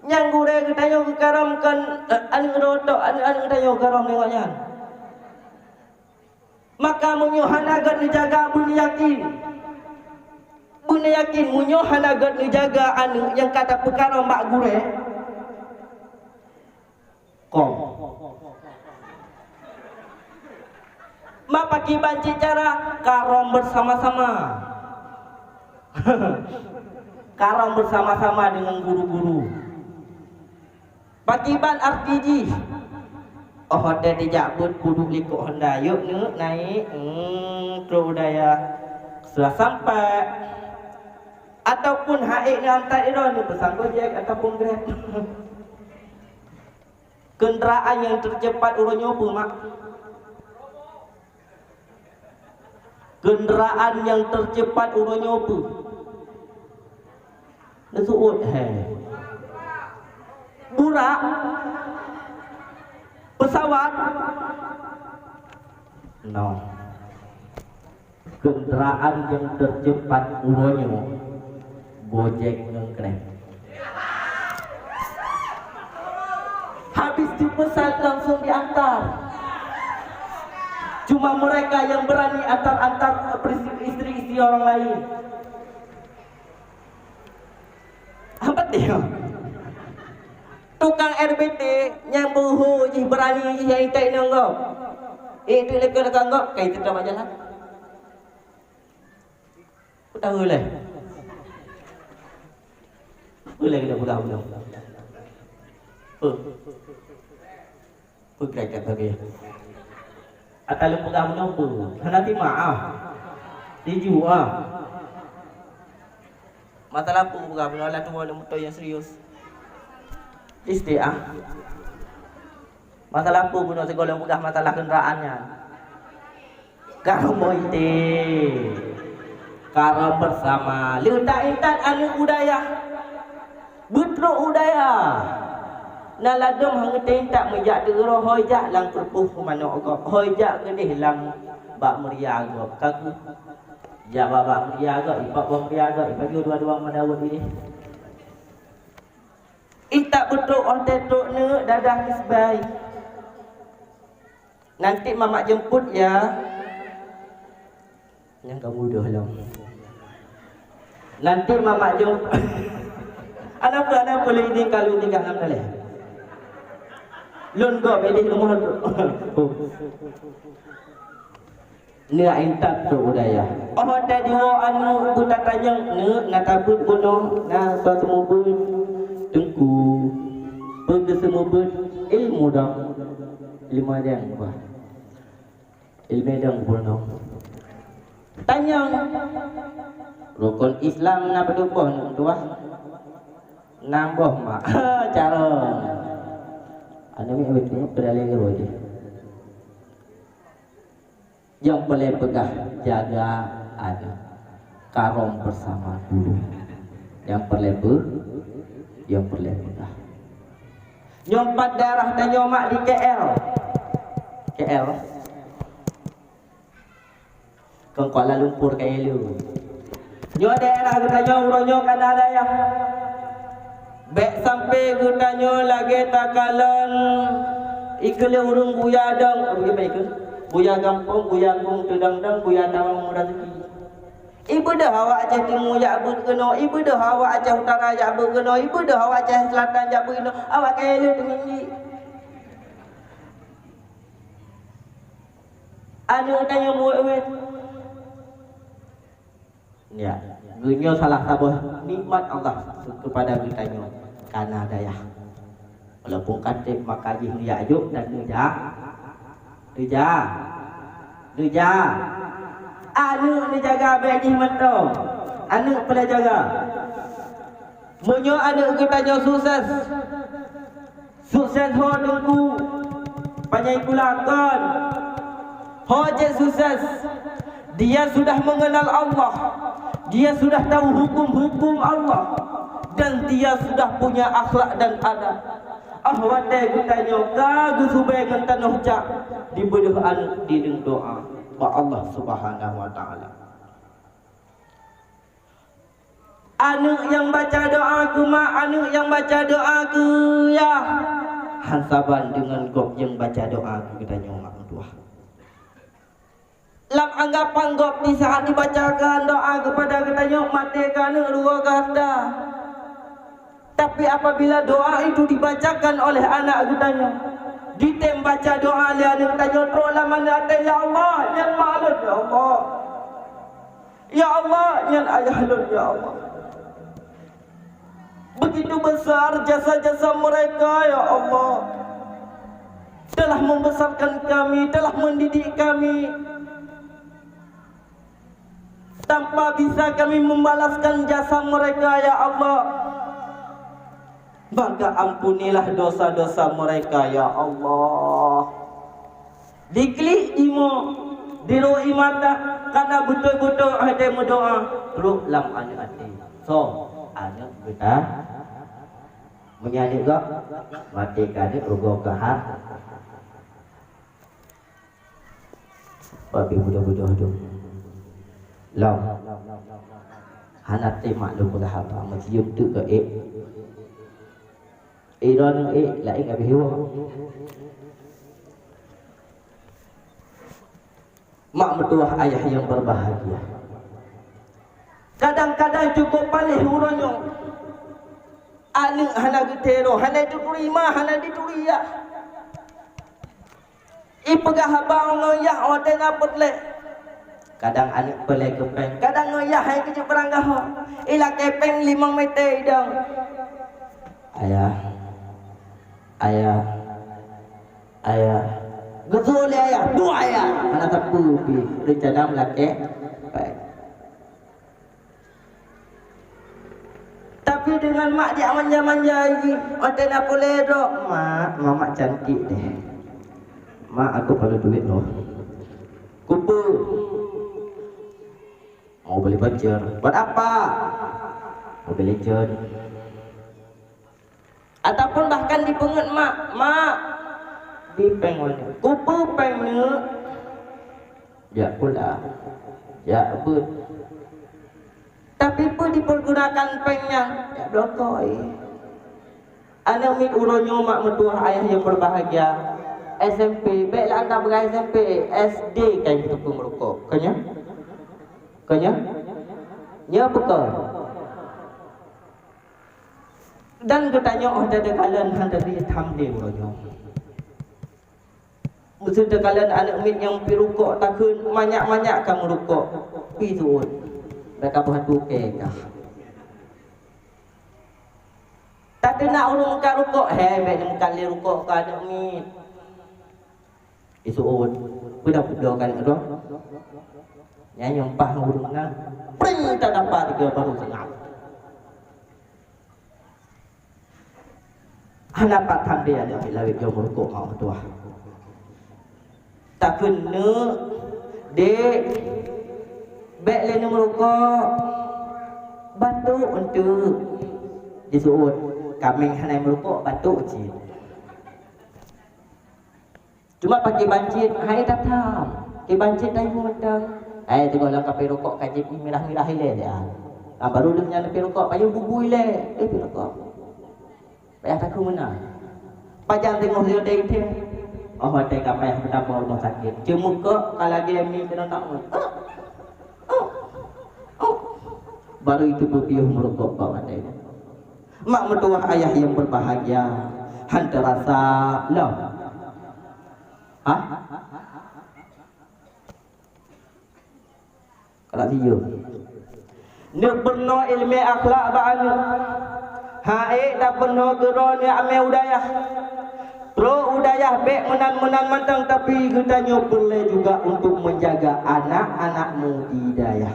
Nyang gurée geutanyoe geukarom kon, eh, aneuëk droe tok, aneuëk-aneuëk geutanyoe geukarom nibak nyan. Maka meunyoe hana gét neujaga beuneuyakin, beuneuyakin meunyoe hana gét neujaga aneuëk nyang ka tapeukarom bak gurée, Kong. Ma pakriban cit cara? Karom bersama-sama. Karom bersama-sama dengan guru-guru. Pakriban arti jih? Oh, watée dijak beuet peuduek likot honda, yuk neuk naik, hmm, trok u dayah. Sudah sampai. Ataupun hai neuk antar droe neuk peusan Gojek ataupun Grab. Kendaraan nyang teucepat uroe nyoe peue mak? Kendaraan nyang tercepat uroe nyoe peue? Neusu'ut, he. Burak? Pesawat? No. Kendaraan nyang tercepat uroe nyoe, Gojek ngon Grab. Habis dipesan langsung diantar. Cuma mereka yang berani antar-antar istri-istri orang lain. Apa dia? Tukang R B T nyang beuhu jih, berani jih nyang iték inong gob. Eh, tu leuka-leuka gob, kai teuka bak jalan. Peue tahu lé? Peue lé keuneuk peugah bunoe? Peue? Peue gerak-gerak tadi? Ata lôn peugah bunoe peue? Hana tima ah. Tiju ah. Masalah peue peugah bunoe, lah tuwoe lôn beutôi nyang serius. Istiah. Masalah peue bunoe sigoe lôn peugah masalah kendaraan nyan? Kamoe ite. Kamoe bersama. Leutak intat aneuk u dayah. Beutrok u dayah. Na ladom hana teuintat meujak teugroe, hôi jak lam keureupuh manok gob. Hôi jak keudeh lam bak meuria gob. Ka keuh jak bak, bak meuria gob, ipak bak meuria gob, ipajoh dua-dua meudawot ideh. Intat beutrok óh teutrok neuk dadah keusbai. Nanti mamak jemput ya. Nyang ka mudoh lom. Nanti mamak jemput. Ada apa, ada apa lagi ni kalau tinggal enam kali? Lôn gob ideh rumoh tu. Neuk intat trok u dayah. Óh watèe jiwoe aneuk beutatanyong, neuk na tabeuet bunoe, na soe seumeubeuet, Teungku. Peue geuseumeubeuet? Ilmu dong. Ilmu dong bah. Ilmu dong bunoe. Tanyong. Rukon Islam na padum boh, neuk tuah? Nam boh, mak. Carông. Aneuk miet beutôi peudalé geuroe jih. Nyang peureulèe peugah, jaga aneuk. Kamoe bersama dulu. Nyang peureulèe peu-, nyang peureulèe peugah. Nyoe pat daerah tanyoe mak di K L. K L. Kon Kuala Lumpur ka ilèe. Nyoe daerah geutanyoe uroe nyoe ka na dayah. Bèk sampai geutanyoe lagèe takalon ikeue lé ureueng buya dong, apa geupeugah ikeue? Buya gampông, buya kung teudong-dong, buya tawong meuraseuki. Ibeudôh awak Aceh Timu jak beuet keunoe, ibeudôh awak Aceh Utara jak beuet keunoe, ibeudôh awak Aceh Selatan jak beuet keunoe, awak ka ilèe teungoh ngieng. Aneuk tanyoe muwét-wét. Ya, geunyoe salah saboh nikmat Allah kepada geutanyoe, ka na dayah. Walaupun ka trép maka jih neujak jok dan neujak, neujak, neujak. Aneuk neujaga bèk jih mantong. Aneuk peureulèe jaga. Meunyoe aneuk geutanyoe sukses, sukses ho Teungku, panyai pula kon. Ho jeuet sukses, dia sudah mengenal Allah, dia sudah tahu hukum-hukum Allah, dan dia sudah punya akhlak dan adab. Ah watèe geutanyoe ka geusubé ngon tanoh jak, dibeudôh aneuk dideung doa bak Allah Subhanahu wa Taala. Aneuk nyang baca doa keu mak, aneuk nyang baca doa keu yah, han saban deungon gob nyang baca doa keu geutanyoe mak meutuah. Lam anggapan gob di saat dibacakan doa kepada geutanyoe, maté keu aneuk, rugoe keu hareuta. Tapi apabila doa itu dibacakan oleh anak geutanyoe, ditém baca doa lé aneuk tanyoe trok lam aneuk até, "Ya Allah, nyan mak lôn, ya Allah." Ya Allah, nyan ayah lôn, ya Allah. Begitu besar jasa-jasa mereka, ya Allah. Telah membesarkan kami, telah mendidik kami. Tanpa bisa kami membalaskan jasa mereka, ya Allah. Maka ampunilah dosa-dosa mereka, ya Allah. Diklik jimoe, Diroi mata, kana beutôi-beutôi watée meudoá, trok lam aneuk até. Soe? Aneuk geutanyoe. Meunyoe aneuk gob, maté keu aneuk, rugoe keu ha. Bak pih budoh-budoh tu. Lom. Hana teumat lôn peugah haba, meusiyuem teuk keu ék. Ék droeneuh ék, laén habéh woe. Mak meutuwah ayah nyang berbahagia. Kadang-kadang cukup paléh uroe nyoe. Aneuk hana geuteurimong, hana jituri ma, hana jituri yah. Ipeugah haba ngon yah watée na peureulée. Kadang aneuk peureulée keu péng, kadang ngon yah hai keuneuk beuranggaho. Ilakée péng limong mita idong. Ayah, ayah, ayah. Geuseuôt lé ayah, dua ayah. Hana sapeue pih, reuncana meulakée péng. Tapi deungon mak jak manja-manja jih, watée na peureulée droe, "Mak, mamak cantik deh. Mak, aku perlu duit loh." "Keupeue?" "Mau beli pacar." "Buat apa?" "Mobile Legend." Ataupun bahkan dipeungeut mak, "Mak, bri péng lôn." "Keupeue péng, Neuk?" "Jak pula, jak beuet." Tapi peue dipergunakan péng nyan? Jak bloe kôi. Aneuk miet uroe nyoe mak meutuwah ayah nyang berbahagia. S M P, bék lé anda peugah S M P, S D ka jiteupeue meurukok. Ka nyan? Ka nyan? Nyoe peue kon? Dan geutanyoe óh teukalon hana teubiet tham lé uroe nyoe. Meuseuti teukalon aneuk miet nyang pih rukok takheun manyak-manyak ka meurukok, pih seuôt. Bèk ka beuhatu keu kah. Takheun na ureueng meukat rukok, he, bèk neumeukat lé rukok keu aneuk miet. Iseuôt, peue dah peudong ka aneuk droe. Nyan nyang paih ureueng na, pring, tadampa tiga baru seungab. Hana pat tham lé aneuk miet lawét jeuet meurukok mak meutuwah. Takheun, "Neuk, Dek, bèk lé neumeurukok. Batuk eunteuk." Jiseuôt, "Kaméng hana meurukok, batuk cit." Cuma pakai bancit, hai tatham. Pakai bancit tayue mantong. Hai teungoh lam kaphé rukok ka jieb mirah-mirah ilèe dia. Ah, baru lheueh nyan leupie rukok, payah bubu ilèe. Eh, pih rukok. Payah takheun meunan. Pajan teungoh lheueh dai thèe. Oh, watèe ka payah meutamong rumoh sakét. Ceumeukok ka lagèe mi keunoe nak. Baru itu beupiôh meurukok bak watèe nyan. Mak meutuwah ayah nyang berbahagia, han teurasa lom. Hah? Kalak siyum. Neuk peurunoe ileumèe akhlak bak aneuk. Hana ék tapeurunoe keudroe neuk amé u dayah. Trok u dayah bèk meunan-meunan mantong, tapi geutanyoe peureulèe juga untuk menjaga anak-anakmu di dayah.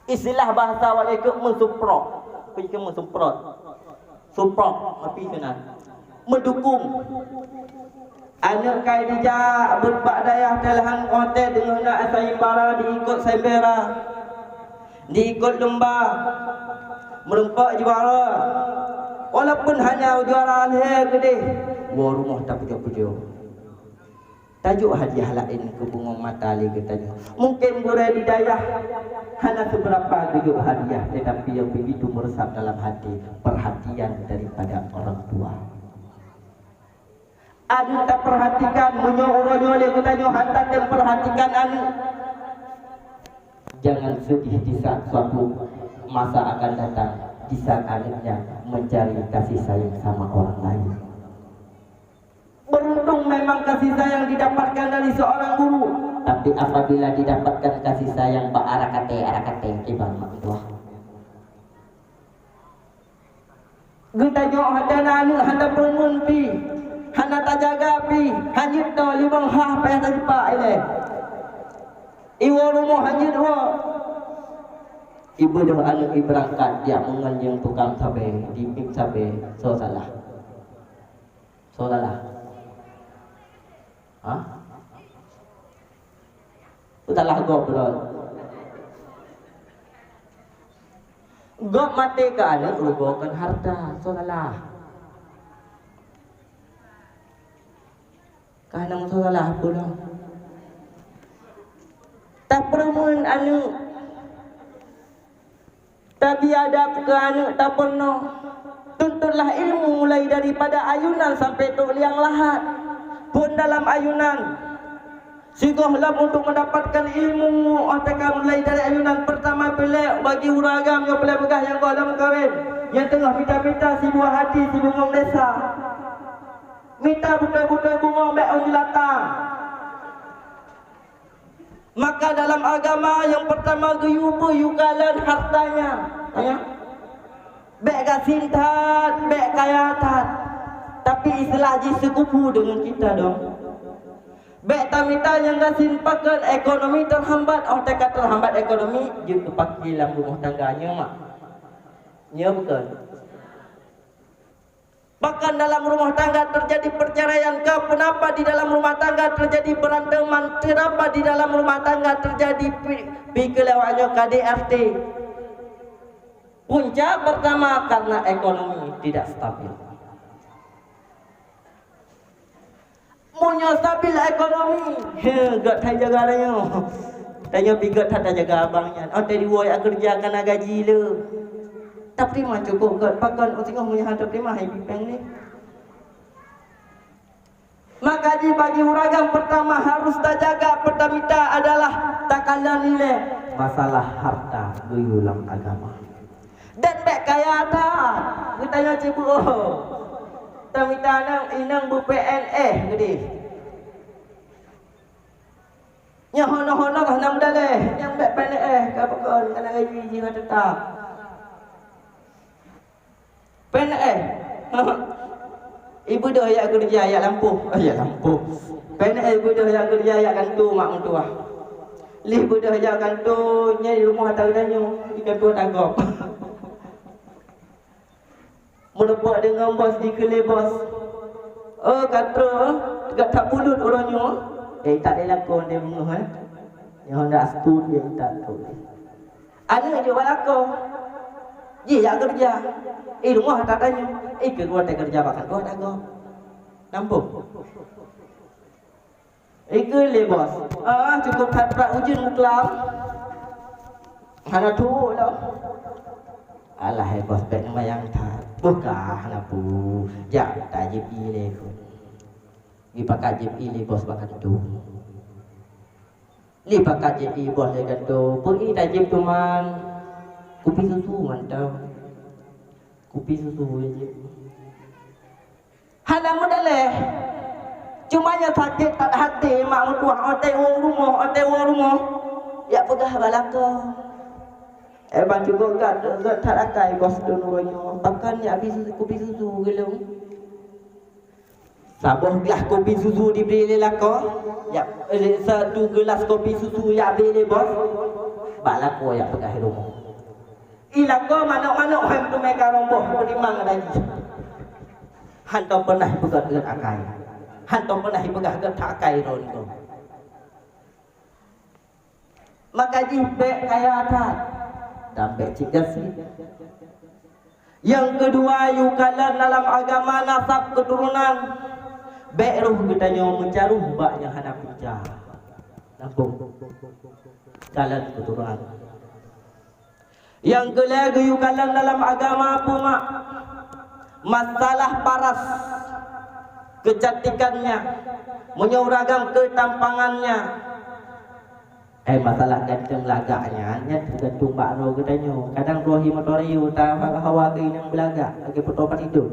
Istilah bahasa awak nyan keuh meusuprot. Peue keuh meusuprot? Suprot, tapi keunan. Meudukung. Aneuk kai jijak beuet bak dayah teulahan watèe deungoe na sayembara diikot sayembara, diikot lumba, meureumpok juara. Walaupun hana juara lhèe keudeh, woe rumoh tapujoe-pujoe. Tajok hadiah laén keu bungong mata lé geutanyoe. Mungken gurèe di dayah hana seubeurapa geujok hadiah, tetapi yang begitu meresap dalam hati, perhatian daripada orang tua. Aneuk taperhatikan, meunyoe uroe nyoe lé geutanyoe hana tatem perhatikan aneuk, jangan sedih di saat suatu masa akan datang, di saat anaknya mencari kasih sayang sama orang lain. Beruntung memang kasih sayang didapatkan dari seorang guru, tapi apabila didapatkan kasih sayang bak arak até, arak até, kiban mak tuah. Geutanyoe hana aneuk, hana peurumeuen pih, hana tajaga pih, hana jeuet limong hah payah tajipak ilèe. Iwoe rumoh hana jeuet woe. Ibeudôh aneuk ibeurangkat jak meungon nyang tukang sabé, dimiet sabé, soe salah? Soe salah? Hah? Salah gob lom. Gob maté keu aneuk rugoe kon harta, salah. Ka hana meusalah pula. Tapeureumeun aneuk, tabiadab keu aneuk tapeurunoe. Tuntutlah ilmu mulai daripada ayunan sampai trok liang lahat. Phon dalam ayunan. Sigohlom untuk mendapatkan ilmu, oh teuka mulai dari ayunan pertama peureulée bagi ureuëng agam nyang peureulée peugah nyang gohlom meukawen, nyang teungoh mita-mita sibuah hati sibungong desa. Mita beutôi-beutôi bungong bék ôn jeulatang. Maka dalam agama nyang pertama geuyue peuyue kalon hartanya. Ya. Bék gasien that, bék kaya that. Tapi istilah jih sikupu deungon kita dong. Bék tamita nyang gasien pakon ekonomi teuhambat, oh teuka teuhambat ekonomi, jeuet keu paki lam rumoh tangga nyoe mak. Nyoe bukon. Bahkan dalam rumah tangga terjadi perceraian, kenapa di dalam rumah tangga terjadi berantem, kenapa di dalam rumah tangga terjadi pi, pi keulewat nyoe K D R T. Punca pertama karena ekonomi tidak stabil. Meunyoe stabil ekonomi, he, gét that jaga tanyoe. Tanyoe pih gét that tajaga abang nyan. Oh, tadi woe jak keureuja kana gaji le. Tapi mah cukup gét pakon, oh, singoh meunyoe hana teurimong hai pipeng ni. Maka di bagi ureuëng agam pertama harus tajaga, pertamita adalah takalon ilée masalah harta geuyue lam agama. Dan bék kaya that, geutanyoe cibeuoh. Tamita nang inong beu P N S geudeh. Nyoe honoh-honoh hana meudaleh, nyang bék P N S ka pakon, kana gaji jih ka teutap. P N S. Ibeudôh jak keureuja jak lampôh. Jak lampôh. P N S ibeudôh jak keureuja jak kantô mak meutuwah. Lih beudôh jak kantô, nyan di rumoh ata geutanyoe, di kantô ata gob. Meureumpok deungon bos, jikheun lé bos, "Oh, ka trok, gata pulut uroe nyoe." Eh, tak ada lakon dia mengoh, eh. Nyoe ndak seutôt dia tak trok. Aneuk jeuet bak lakoe. Jih jak keureuja. Eh, rumoh ata tanyoe. Eh, keu geutanyoe keureuja bak kantô ata gob. Nampôh. Ikheun lé bos, "Ah, cukup that brat ujeuen meuklam. Hana tuwoe lom." "Alah, hai bos, bék neumayang that. Boh ka hana peue. Jak tajieb ié lé kheun." Jipakat jieb ié lé bos bak kantô. Jipakat jieb ié bos lé kantô. Peu ié tajieb teuma? Kupi susu mantong. Kupi susu lé jieb. Hana meudaleh. Cuma nyang sakét that até mak meutuwah, watée woe rumoh, watée woe rumoh. Jak peugah bak lakoe. Eh, ban cukup gét, gét that akai bos lôn uroe nyoe. Pakon jak bri kupi susu keu lôn. Saboh glah kupi susu dibri lé lakoe. Jak, eh, satu gelas kupi susu jak bri lé bos. Bak lakoe jak peugah di rumoh. Ilako manok-manok hai meuteumé karong boh, peutimang lagi. Hantom peunah peugét gét akai. Hantom peunah peugah gét that akai droe nyoe. Maka jih bék kaya that dan bék cit gasien. Nyang keudua, yue kalon dalam agama nasab keuturonan. Bék roh geutanyoe meucaroh bak nyang hana punca. Nampôh. Kalon keuturonan. Nyang keulhèe geuyue kalon dalam agama peue mak? Masalah paras, keucantikannya, meunyoe ureueng agam keutampangannya. Eh, masalah ganteng lagak nyan, nyan teugantung bak droe geutanyoe. Kadang droe hi motor yue, ta hawa keu inong beulagak, lagèe peutoe pat idong.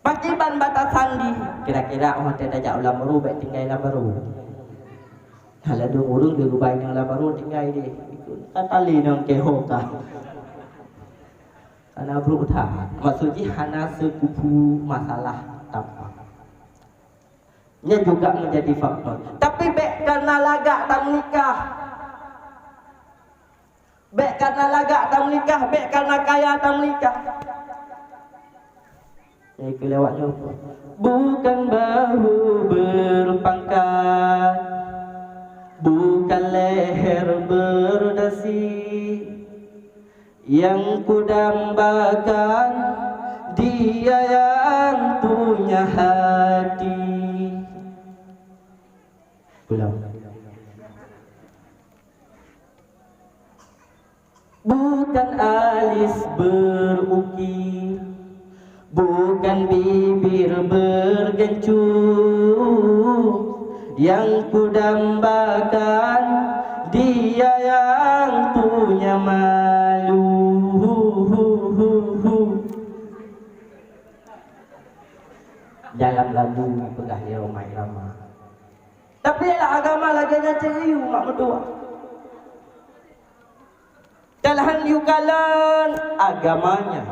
Pakriban batasan di, kira-kira oh watèe tajak u Lambaru, bèk tinggai Lambaru. Nah, ladôm ureueng di rubai nang Lambaru tinggai di. Ka tali nang keho ka. Kana brok that. Maksud jih hana seukubu masalah tampang. Nyan juga menjadi faktor. Tapi bèk karena lagak tameunikah. Bèk karena lagak tameunikah, bèk karena kaya tameunikah. Nyang keulewat nyoe. Bukan bahu berpangkat Yang kudambakan, Dia yang punya hati. Ulang. Bukan alis berukir, bukan bibir bergencur, yang kudambakan Dia yang punya malu. Dalam lagu peugah lé Rhoma Irama. Tapi lam agama lagèe nyan cit, yue mak meutuah. Kalahan yue kalon agamanya.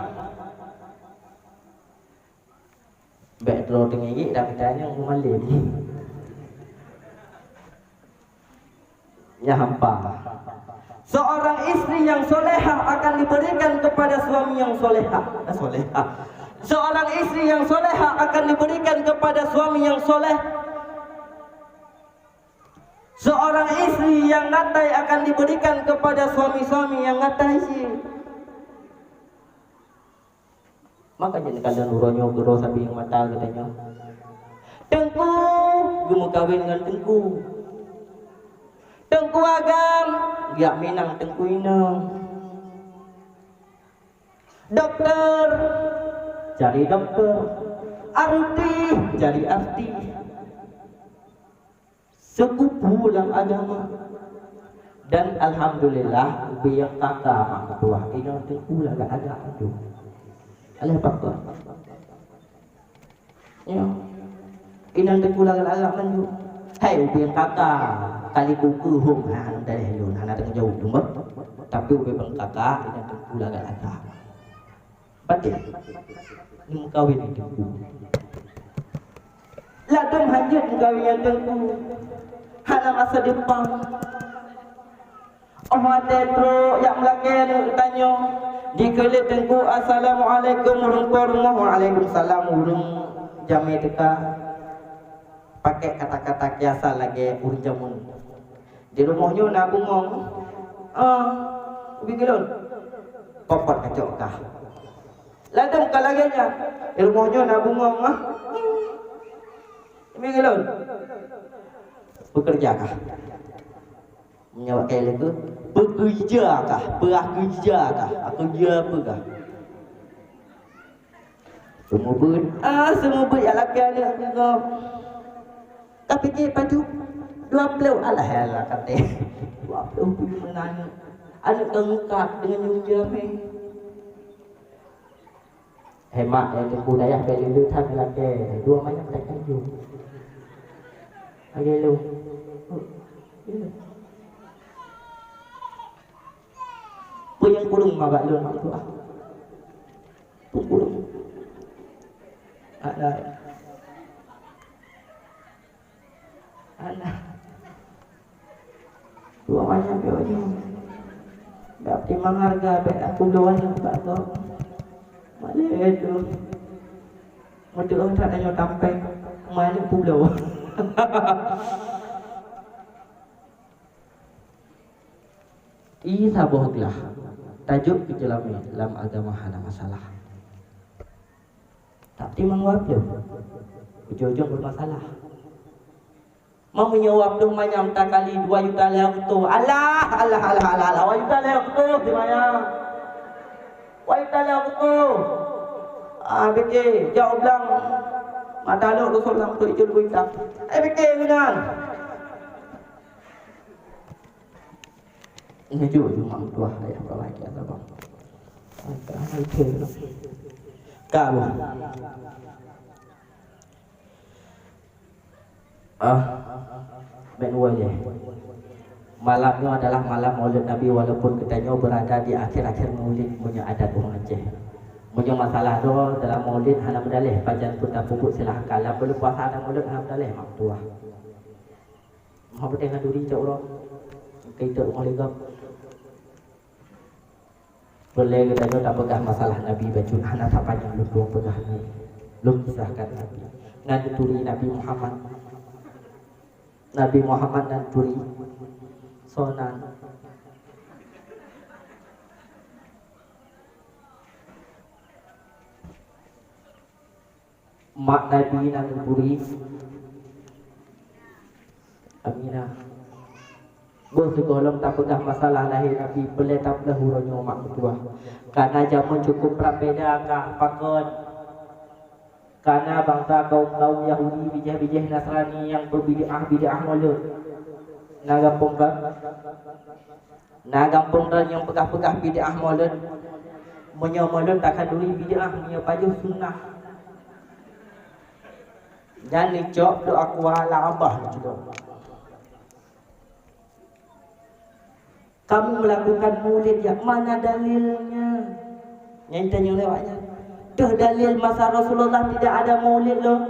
Bèk droe teungeut dak geutanyoe malém. Nyan hampa. Seorang istri yang solehah akan diberikan kepada suami yang solehah. Eh, solehah. Seorang istri yang solehah akan diberikan kepada suami yang soleh. Seorang istri yang ngatai akan diberikan kepada suami-suami yang ngatai cit. Maka jeuet neukalon uroe nyoe keudroe sabe nyang mata geutanyoe. Teungku geumeukawen ngon teungku. Teungku agam geujak minang teungku inong. Dokto cari dokto, artis cari artis. Seukupu lam agama. Dan alhamdulillah, ubé nyang kaka mak meutuah inong teungku lagak agak mandum. Alah pakon? Ya. Inong teungku lagak agak mandum. Hai ubé nyang kaka, kali kuku hom ha, hana daleh lôn, hana tanggung jaweueb lôn. Tapi ubé nyang kaka, inong teungku lagak agak. Patéh? Neumeukawen ngon teungku. Ladôm hanjeuet meukawen ngon teungku. Hana masa depan. Óh watèe trok jak meulakèe aneuk geutanyoe, dikheun lé teungku, "Assalamualaikum, ureueng po rumoh." "Waalaikumsalam," ureueng jamèe teuka. Pakèk kata-kata kiasan lagèe ureueng jameun. Di rumoh nyoe na bungong. Ah, ubé keu lôn. Popot kacok kah. Ladôm ka lagèe nyan. Di rumoh nyoe na bungong, ah. Ubé keu lôn. Peukeureuja kah. Meunyoe bak kayèe lé keuh, peukeureuja kah, peurah keureuja kah, keureuja peue kah. Seumeubeuet, ah, seumeubeuet jak lakèe aneuk keu gob. Ka pike pajoh dua ploh, alah, alah, katé. Dua ploh pih meunan aneuk. Aneuk ka meukat deungon nyang jamé. Hemat, eh, teungku dayah bèk lé-lé that lakèe. Dua manyam that tanjong. Lagèe lôn. Peue nyang kureueng ma bak lôn, Mak Tuah? Peue kureueng? Ada. Ada. Dua macam pih baju. Dak timang harga, bèk aku dua bak kau. Malèe tu. Meuteu'oh that tanyoe tampéng. Manyang publoe. Ie saboh glah, tajok keu jeulamé lam agama hana masalah. Tapi mangoh ploh, ujong-ujong bermasalah. Meunyoe dua ploh manyam takali dua juta lhèe reutôh, alah, alah, alah, alah, alah, dua juta lhèe reutôh si manyam. Dua juta lhèe reutôh. Ah, pike, jak u blang. Mata lôn rusoh lam tu ijul bintang. Eh, pike keunan. Ngeujok ju mak meutuah ayah bawai kiat saban. Ka, ka. Ah, bèk nuwoe lé. Malam nyoe adalah malam Maulid Nabi, walaupun geutanyoe berada di akhir-akhir Maulid meunyoe adat ureueng Aceh. Meunyoe masalah droe dalam Maulid hana meudaleh, pajan pun tapeubuet silahkan. Lam buleuen puasa ada Maulid hana meudaleh, mak meutuah. Meuhah beutôi ngon duri cok uroe. Keu itu rumoh lé gob. Peureulèe geutanyoe tapeugah masalah Nabi bacut, hana tapanyang lôn tueng peugah Nabi. Lôn kisahkan Nabi. Nan turi Nabi Muhammad. Nabi Muhammad nan turi. Soe nan? Mak Nabi na neuburi Aminah. Boh sigohlom tapeugah masalah lahé Nabi, peureulée tapeugah uroe nyoe mak meutuah. Kana jameun cukup berbeda ka pakon. Kana bansa kaum-kaum Yahudi, bijéh-bijéh Nasrani nyang peubid'ah-bid'ah Maulud. Na gampông kan? Na gampông droe nyang peugah-peugah bid'ah Maulud. Meunyoe Maulud takhanduri bid'ah, meunyoe pajoh sunnah. Nyan neucok doa kuala abah neucok. Kamu melakukan maulid, ya, mana dalilnya? Nyang tanyong lewat nyan. Toh dalil masa Rasulullah tidak ada maulid loh.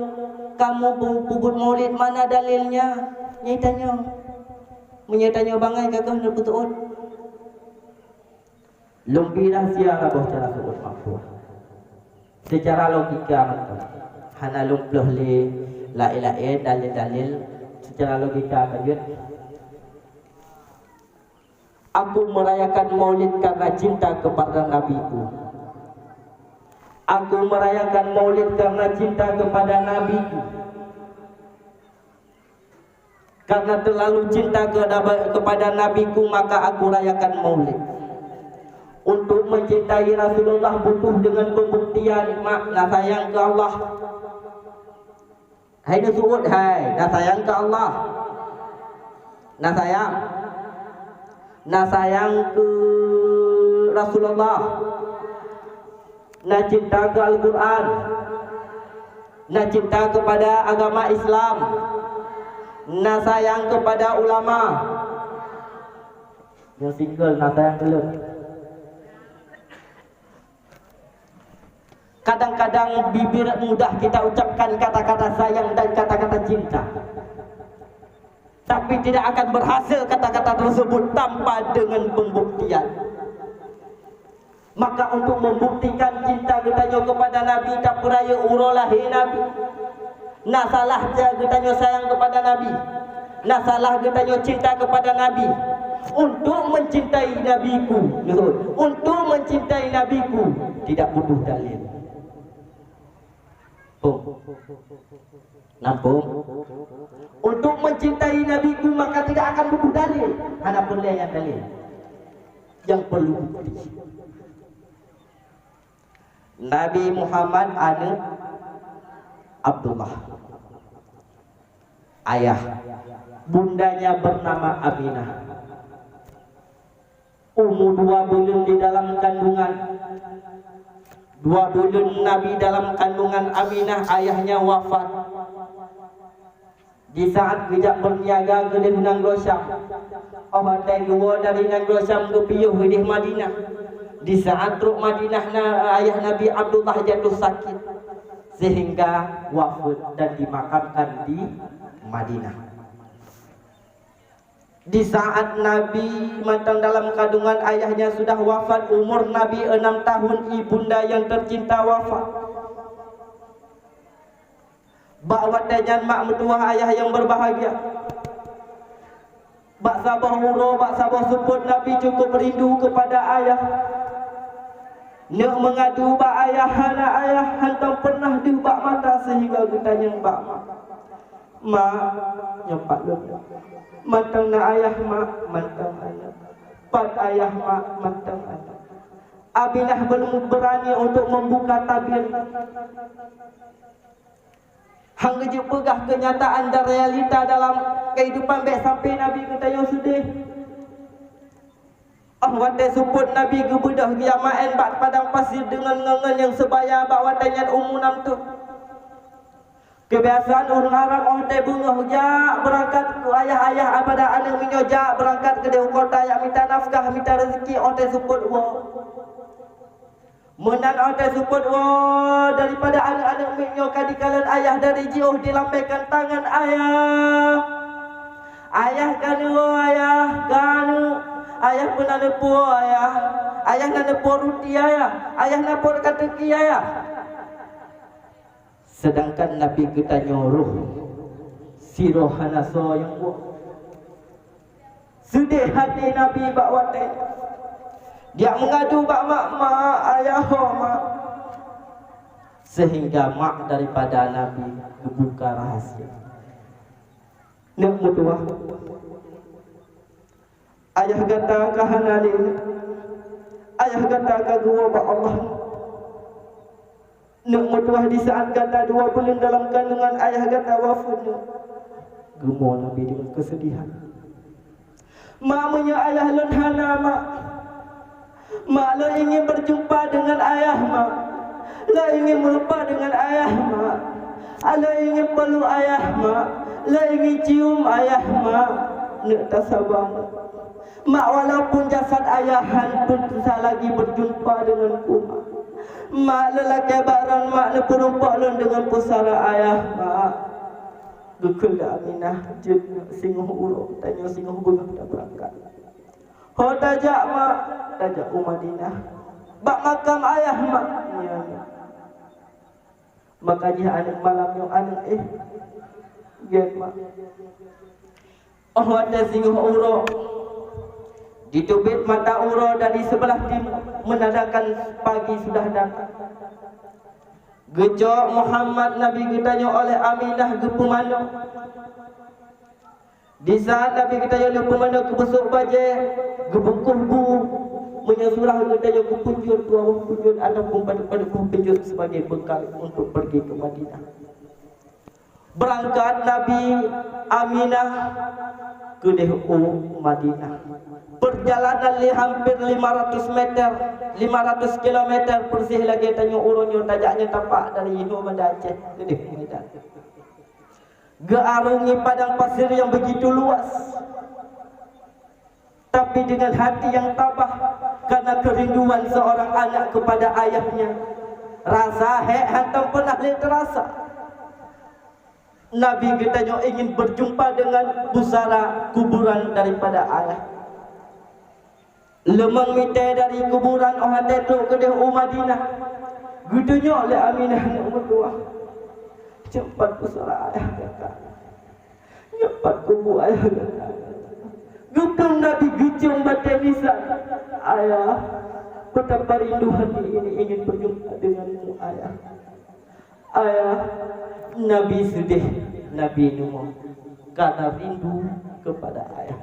Kamu bu-, peubuet maulid, mana dalilnya? Nyang tanyong. Meunyoe tanyoe bangai ka keuh neupeutuot. Lôn bi rahsia saboh cara seuôt makruh. Secara logika mantong. Hana lôn ploh lé laén-laén dalil-dalil, secara logika ka jeuet. Aku merayakan maulid karena cinta kepada nabiku. Aku merayakan maulid karena cinta kepada nabiku. Karena terlalu cinta kepada, kepada nabiku, maka aku rayakan maulid. Untuk mencintai Rasulullah butuh dengan pembuktian, mak, na sayang keu Allah. Hai neuseuôt, hai, na sayang keu Allah. Na sayang. Na sayang keu Rasulullah. Na cinta keu Al-Quran. Na cinta kepada agama Islam. Na sayang kepada ulama. Nyang single na sayang keu lôn. Kadang-kadang bibir mudah kita ucapkan kata-kata sayang dan kata-kata cinta, tapi tidak akan berhasil kata-kata tersebut tanpa dengan pembuktian. Maka untuk membuktikan cinta geutanyoe kepada Nabi, tapeurayeuk uroe lahé Nabi. Na salah geutanyoe sayang kepada Nabi. Na salah geutanyoe cinta kepada Nabi. Untuk mencintai nabiku, untuk mencintai nabiku tidak butuh dalil. Pung. Nampung. Untuk mencintai nabiku maka tidak akan butuh dalil. Hana peureulée nyang dalil. Yang perlu bukti. Nabi Muhammad aneuk Abdullah. Ayah, bundanya bernama Aminah. Umu dua buleuen di dalam kandungan. Dua buleuen Nabi dalam kandungan Aminah, ayahnya wafat. Di saat geujak beurniaga keudeh u nanggroe Syam, óh watée geuwoe dari nanggroe Syam geupiôh keudeh Madinah. Di saat trok Madinah na, ayah Nabi Abdullah jatuh sakit sehingga wafat dan dimakamkan di Madinah. Di saat Nabi mantong dalam kandungan ayahnya sudah wafat, umur Nabi enam tahun, ibunda yang tercinta wafat. Bak watée nyan mak meutuwah ayah yang berbahagia. Bak saboh uroe, bak saboh seupôt Nabi cukup rindu kepada ayah. Neuk meungadu bak ayah, hana ayah, hantom pernah deuh bak mata sehingga geutanyong bak mak. Mak, nyoe pat lôn. Mantong na ayah, mak, mantong aneuk. Pat ayah, mak, mantong aneuk. Aminah belum berani untuk membuka tabir. Hang geujeuet peugah kenyataan dan realita dalam kehidupan bék sampai Nabi geutanyoe seudeh. Óh watée seupôt Nabi geubeudôh geujak maén bak padang pasir deungon ngon-ngon nyang seubaya bak watée nyan umu nam thon. Keubiasaan ureuëng Arab óh watée beungoh jak beurangkat keu ayah-ayah daripada aneuk miet nyoe jak beurangkat keudeh u kota jak mita nafkah, mita reuzeki óh watée seupôt woe. Meunan óh watée seupôt woe daripada aneuk-aneuk miet nyoe ka jikalon ayah dari jiôh dilambaikan tangan, "Ayah! Ayah keuneuk woe, ayah! Keuneuk! Ayah peunan neupuwoe, ayah! Ayah na neupuwoe ruti, ayah! Ayah na puwoe kateuki, ayah!" Seudangkan Nabi geutanyoe roh, sidroe hana soe nyang puwoe. Seudeh hati Nabi bak watée nyan. Dia meungadu bak mak, "Mak, ayah ho, mak." Sehingga mak daripada Nabi geubuka rahasia. Neuk meutuwah, ayah gata ka hana lé, ayah gata ka geuwoe bak Allah. Neuk meutuwah, di saat gata dua buleuen dalam kandungan ayah gata wafeuet, neuk geumoe Nabi deungon keusedihan. Mak, meunyoe ayah lôn hana, mak, mak, lôn ingin berjumpa dengan ayah, mak. Lôn ingin melupa dengan ayah, mak. Lôn ingin peluk ayah, mak. Lôn ingin cium ayah, mak. Neuk tasaba, mak, walaupun jasad ayah han pun bisa lagi berjumpa denganku, mak. Mak, lôn lakée bak droen, mak, neupeurumpok lôn deungon pusara ayah, mak. Geukheun lé Aminah, jeuet singoh uroe, tanyoe singoh beungoh tabeurangkat. Ho tajak, mak? Tajak u Madinah. Bak makam ayah, mak? Nyan. Maka jih aneuk malam nyoe aneuk, eh, gét, mak. Oh watée singoh uroe, jiteubiet mata uroe dari sebelah timu, menandakan pagi sudah datang. Geucok Muhammad Nabi geutanyoe oleh Aminah geupeumanoe. Di saat Nabi geutanyoe lheueh peumanoe, geupeusôk bajée, geubungkôh bu, meunyoe surah geutanyoe geupeujeuet dua boh peujeuet ataupun padub-padub boh peujeuet sebagai bekal untuk pergi ke Madinah. Beurangkat Nabi, Aminah keudeh u Madinah. Peurjalanan lé hampir lima ratus meter, lima ratus kilometer, persis lagée tanyoe uroe nyoe tajak nyoe tapak dari Indo Banda Aceh keudeh u Medan. Geuarungi padang pasir yang begitu luas, tapi dengan hati yang tabah karena kerinduan seorang anak kepada ayahnya. Rasa hék hantom peunah lé teurasa. Nabi geutanyoe ingin berjumpa dengan pusara kuburan daripada ayah. Leumang mitée dari kuburan óh watée trok keudeh u Madinah, geutunyok lé Aminah aneuk meutuwah, "Nyoe pat pusara ayah gata. Nyoe pat kubu ayah gata." Geuplueng Nabi geuciöng batée misan, "Ayah, betapa rindu hati ini ingin berjumpa denganmu, Ayah. Ayah." Nabi seudeh, Nabi neumong karena rindu kepada ayah.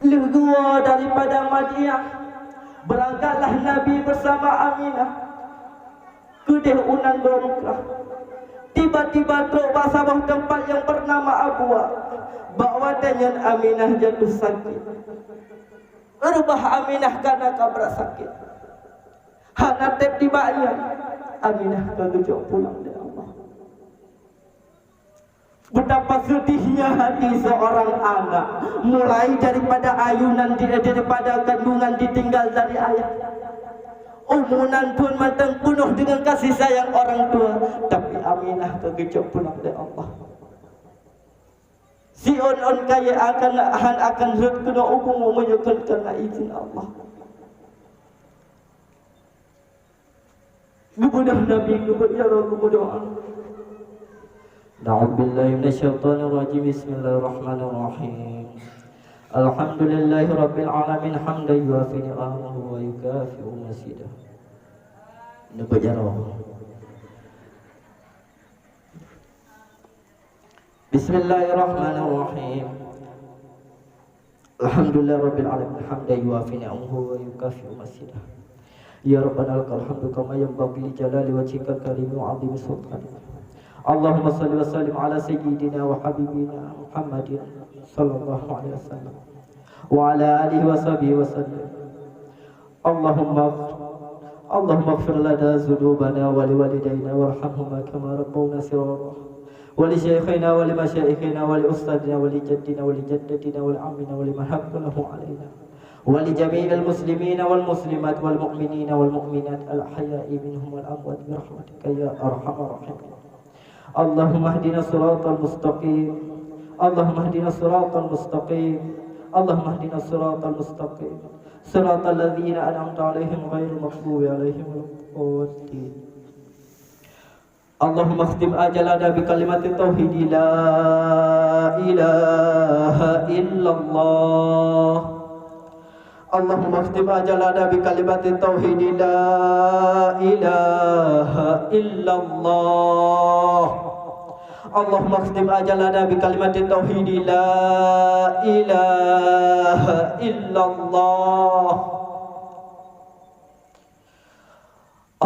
Lheueh geuwoe daripada Madinah, beurangkatlah Nabi bersama Aminah keudeh u nanggroe Meukah. Tiba-tiba trok bak saboh teumpat nyang beunama Abwa. Bak watée nyan Aminah jatuh sakét. Reubah Aminah kana ka brat sakét. Hana teb tibak nyan, Aminah ka geujok pulang lé Allah. Betapa sedihnya hati seorang anak, mulai daripada ayunan di, daripada kandungan ditinggal dari ayah. Umu nan thon mantong peunoh dengan kasih sayang orang tua, tapi Aminah ka geucok pulang lé Allah. Siôn-ôn kayée akan, han akan rhot keunoe u bumoe meunyoe kon kana izin Allah. Geubeudôh Nabi, geubeudôh jaroe, geumeudoá. A'udzubillahi minasyaitonirrajim. Bismillahirrahmanirrahim. Alhamdulillahirabbil alamin, hamdan yuwafi ni'amahu wa yukafi'u mazidah. Neubeudôh jaroe. Bismillahirrahmanirrahim. Alhamdulillahirabbil alamin, hamdan yuwafi ni'amahu wa yukafi'u mazidah. Ya Rabbana lakal hamdu kama yanbaghi li jalali wajhikal karimi wa 'azimi sultanik. Allahumma shalli wa sallim ala sayyidina wa habibina Muhammadin sallallahu alaihi wasallam wa ala alihi wa sahbihi wa sallim. Allahumma, Allahumma ighfir lana dzunubana wa liwalidayna warhamhuma kama rabbawna shighara. Wa li syaikhina wa li masyaikhina wa li ustadzina wa li jaddina wa li jaddatina wa li ammina wa liman haqqahu alaina. Wa li jami'il muslimina wal muslimat wal mu'minina wal mu'minat al ahya'i minhum wal amwat bi rahmatika ya arhamar rahimin. Allahumma hdina siratal mustaqim. Allahumma hdina siratal mustaqim. Allahumma hdina siratal mustaqim. Siratal ladzina an'amta 'alaihim ghairil maghdubi 'alaihim waladdallin. Allahumma khtim ajalana bi kalimati tauhid la ilaha illallah. اللهم اختم أجلنا بكلمة التوحيد لا إله إلا الله. اللهم اختم أجلنا بكلمة التوحيد لا إله إلا الله.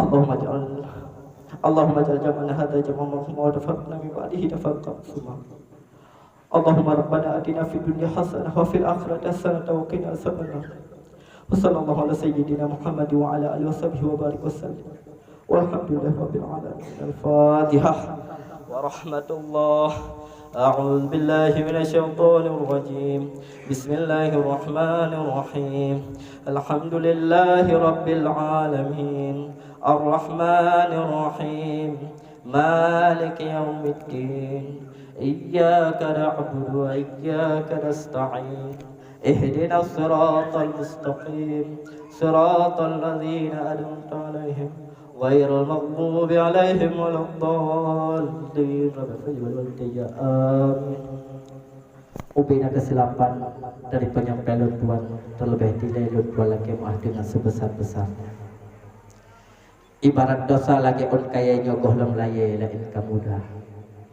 اللهم اجعل اللهم اجعل جمعنا هذا جمعا مرحوما وتفرقنا من بعده تفرقا معصوما. اللهم ربنا آتنا في الدنيا حسنة وفي الآخرة حسنة وقنا عذاب النار. وصلى الله على سيدنا محمد وعلى آله وصحبه وبارك وسلم. والحمد لله رب العالمين. الفاتحة. ورحمة الله. أعوذ بالله من الشيطان الرجيم. بسم الله الرحمن الرحيم. الحمد لله رب العالمين. الرحمن الرحيم. مالك يوم الدين. إياك نعبد وإياك نستعين. اهدنا الصراط المستقيم. صراط الذين أنعمت عليهم. غير المغضوب عليهم ولا الضالين. رب اغفر لي ولوالدي. آمين. Ubena keusilapan dari penyampaian lôn tuan, terlebih dilée lôn tuan lakée meuah dengan sebesar-besarnya. Ibarat dosa lagée ôn kayée nyoe gohlom layée laén ka muda.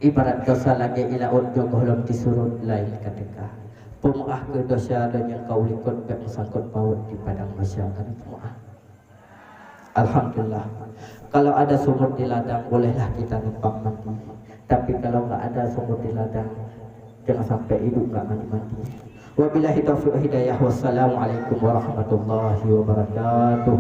Ibarat dosa lagée ié laôt nyoe gohlom jisurot laén ka teuka. Peumeuah keu dosa donya nyang ka ulikot bék meusangkot paut di padang mahsyar, kami peumeuah. Alhamdulillah. Kalau ada sumur di ladang, bolehlah kita numpang mandi. Tapi kalau nggak ada sumur di ladang, jangan sampai hidup nggak mandi-mandi. Wabillahi taufiq wal hidayah. Wassalamualaikum warahmatullahi wabarakatuh.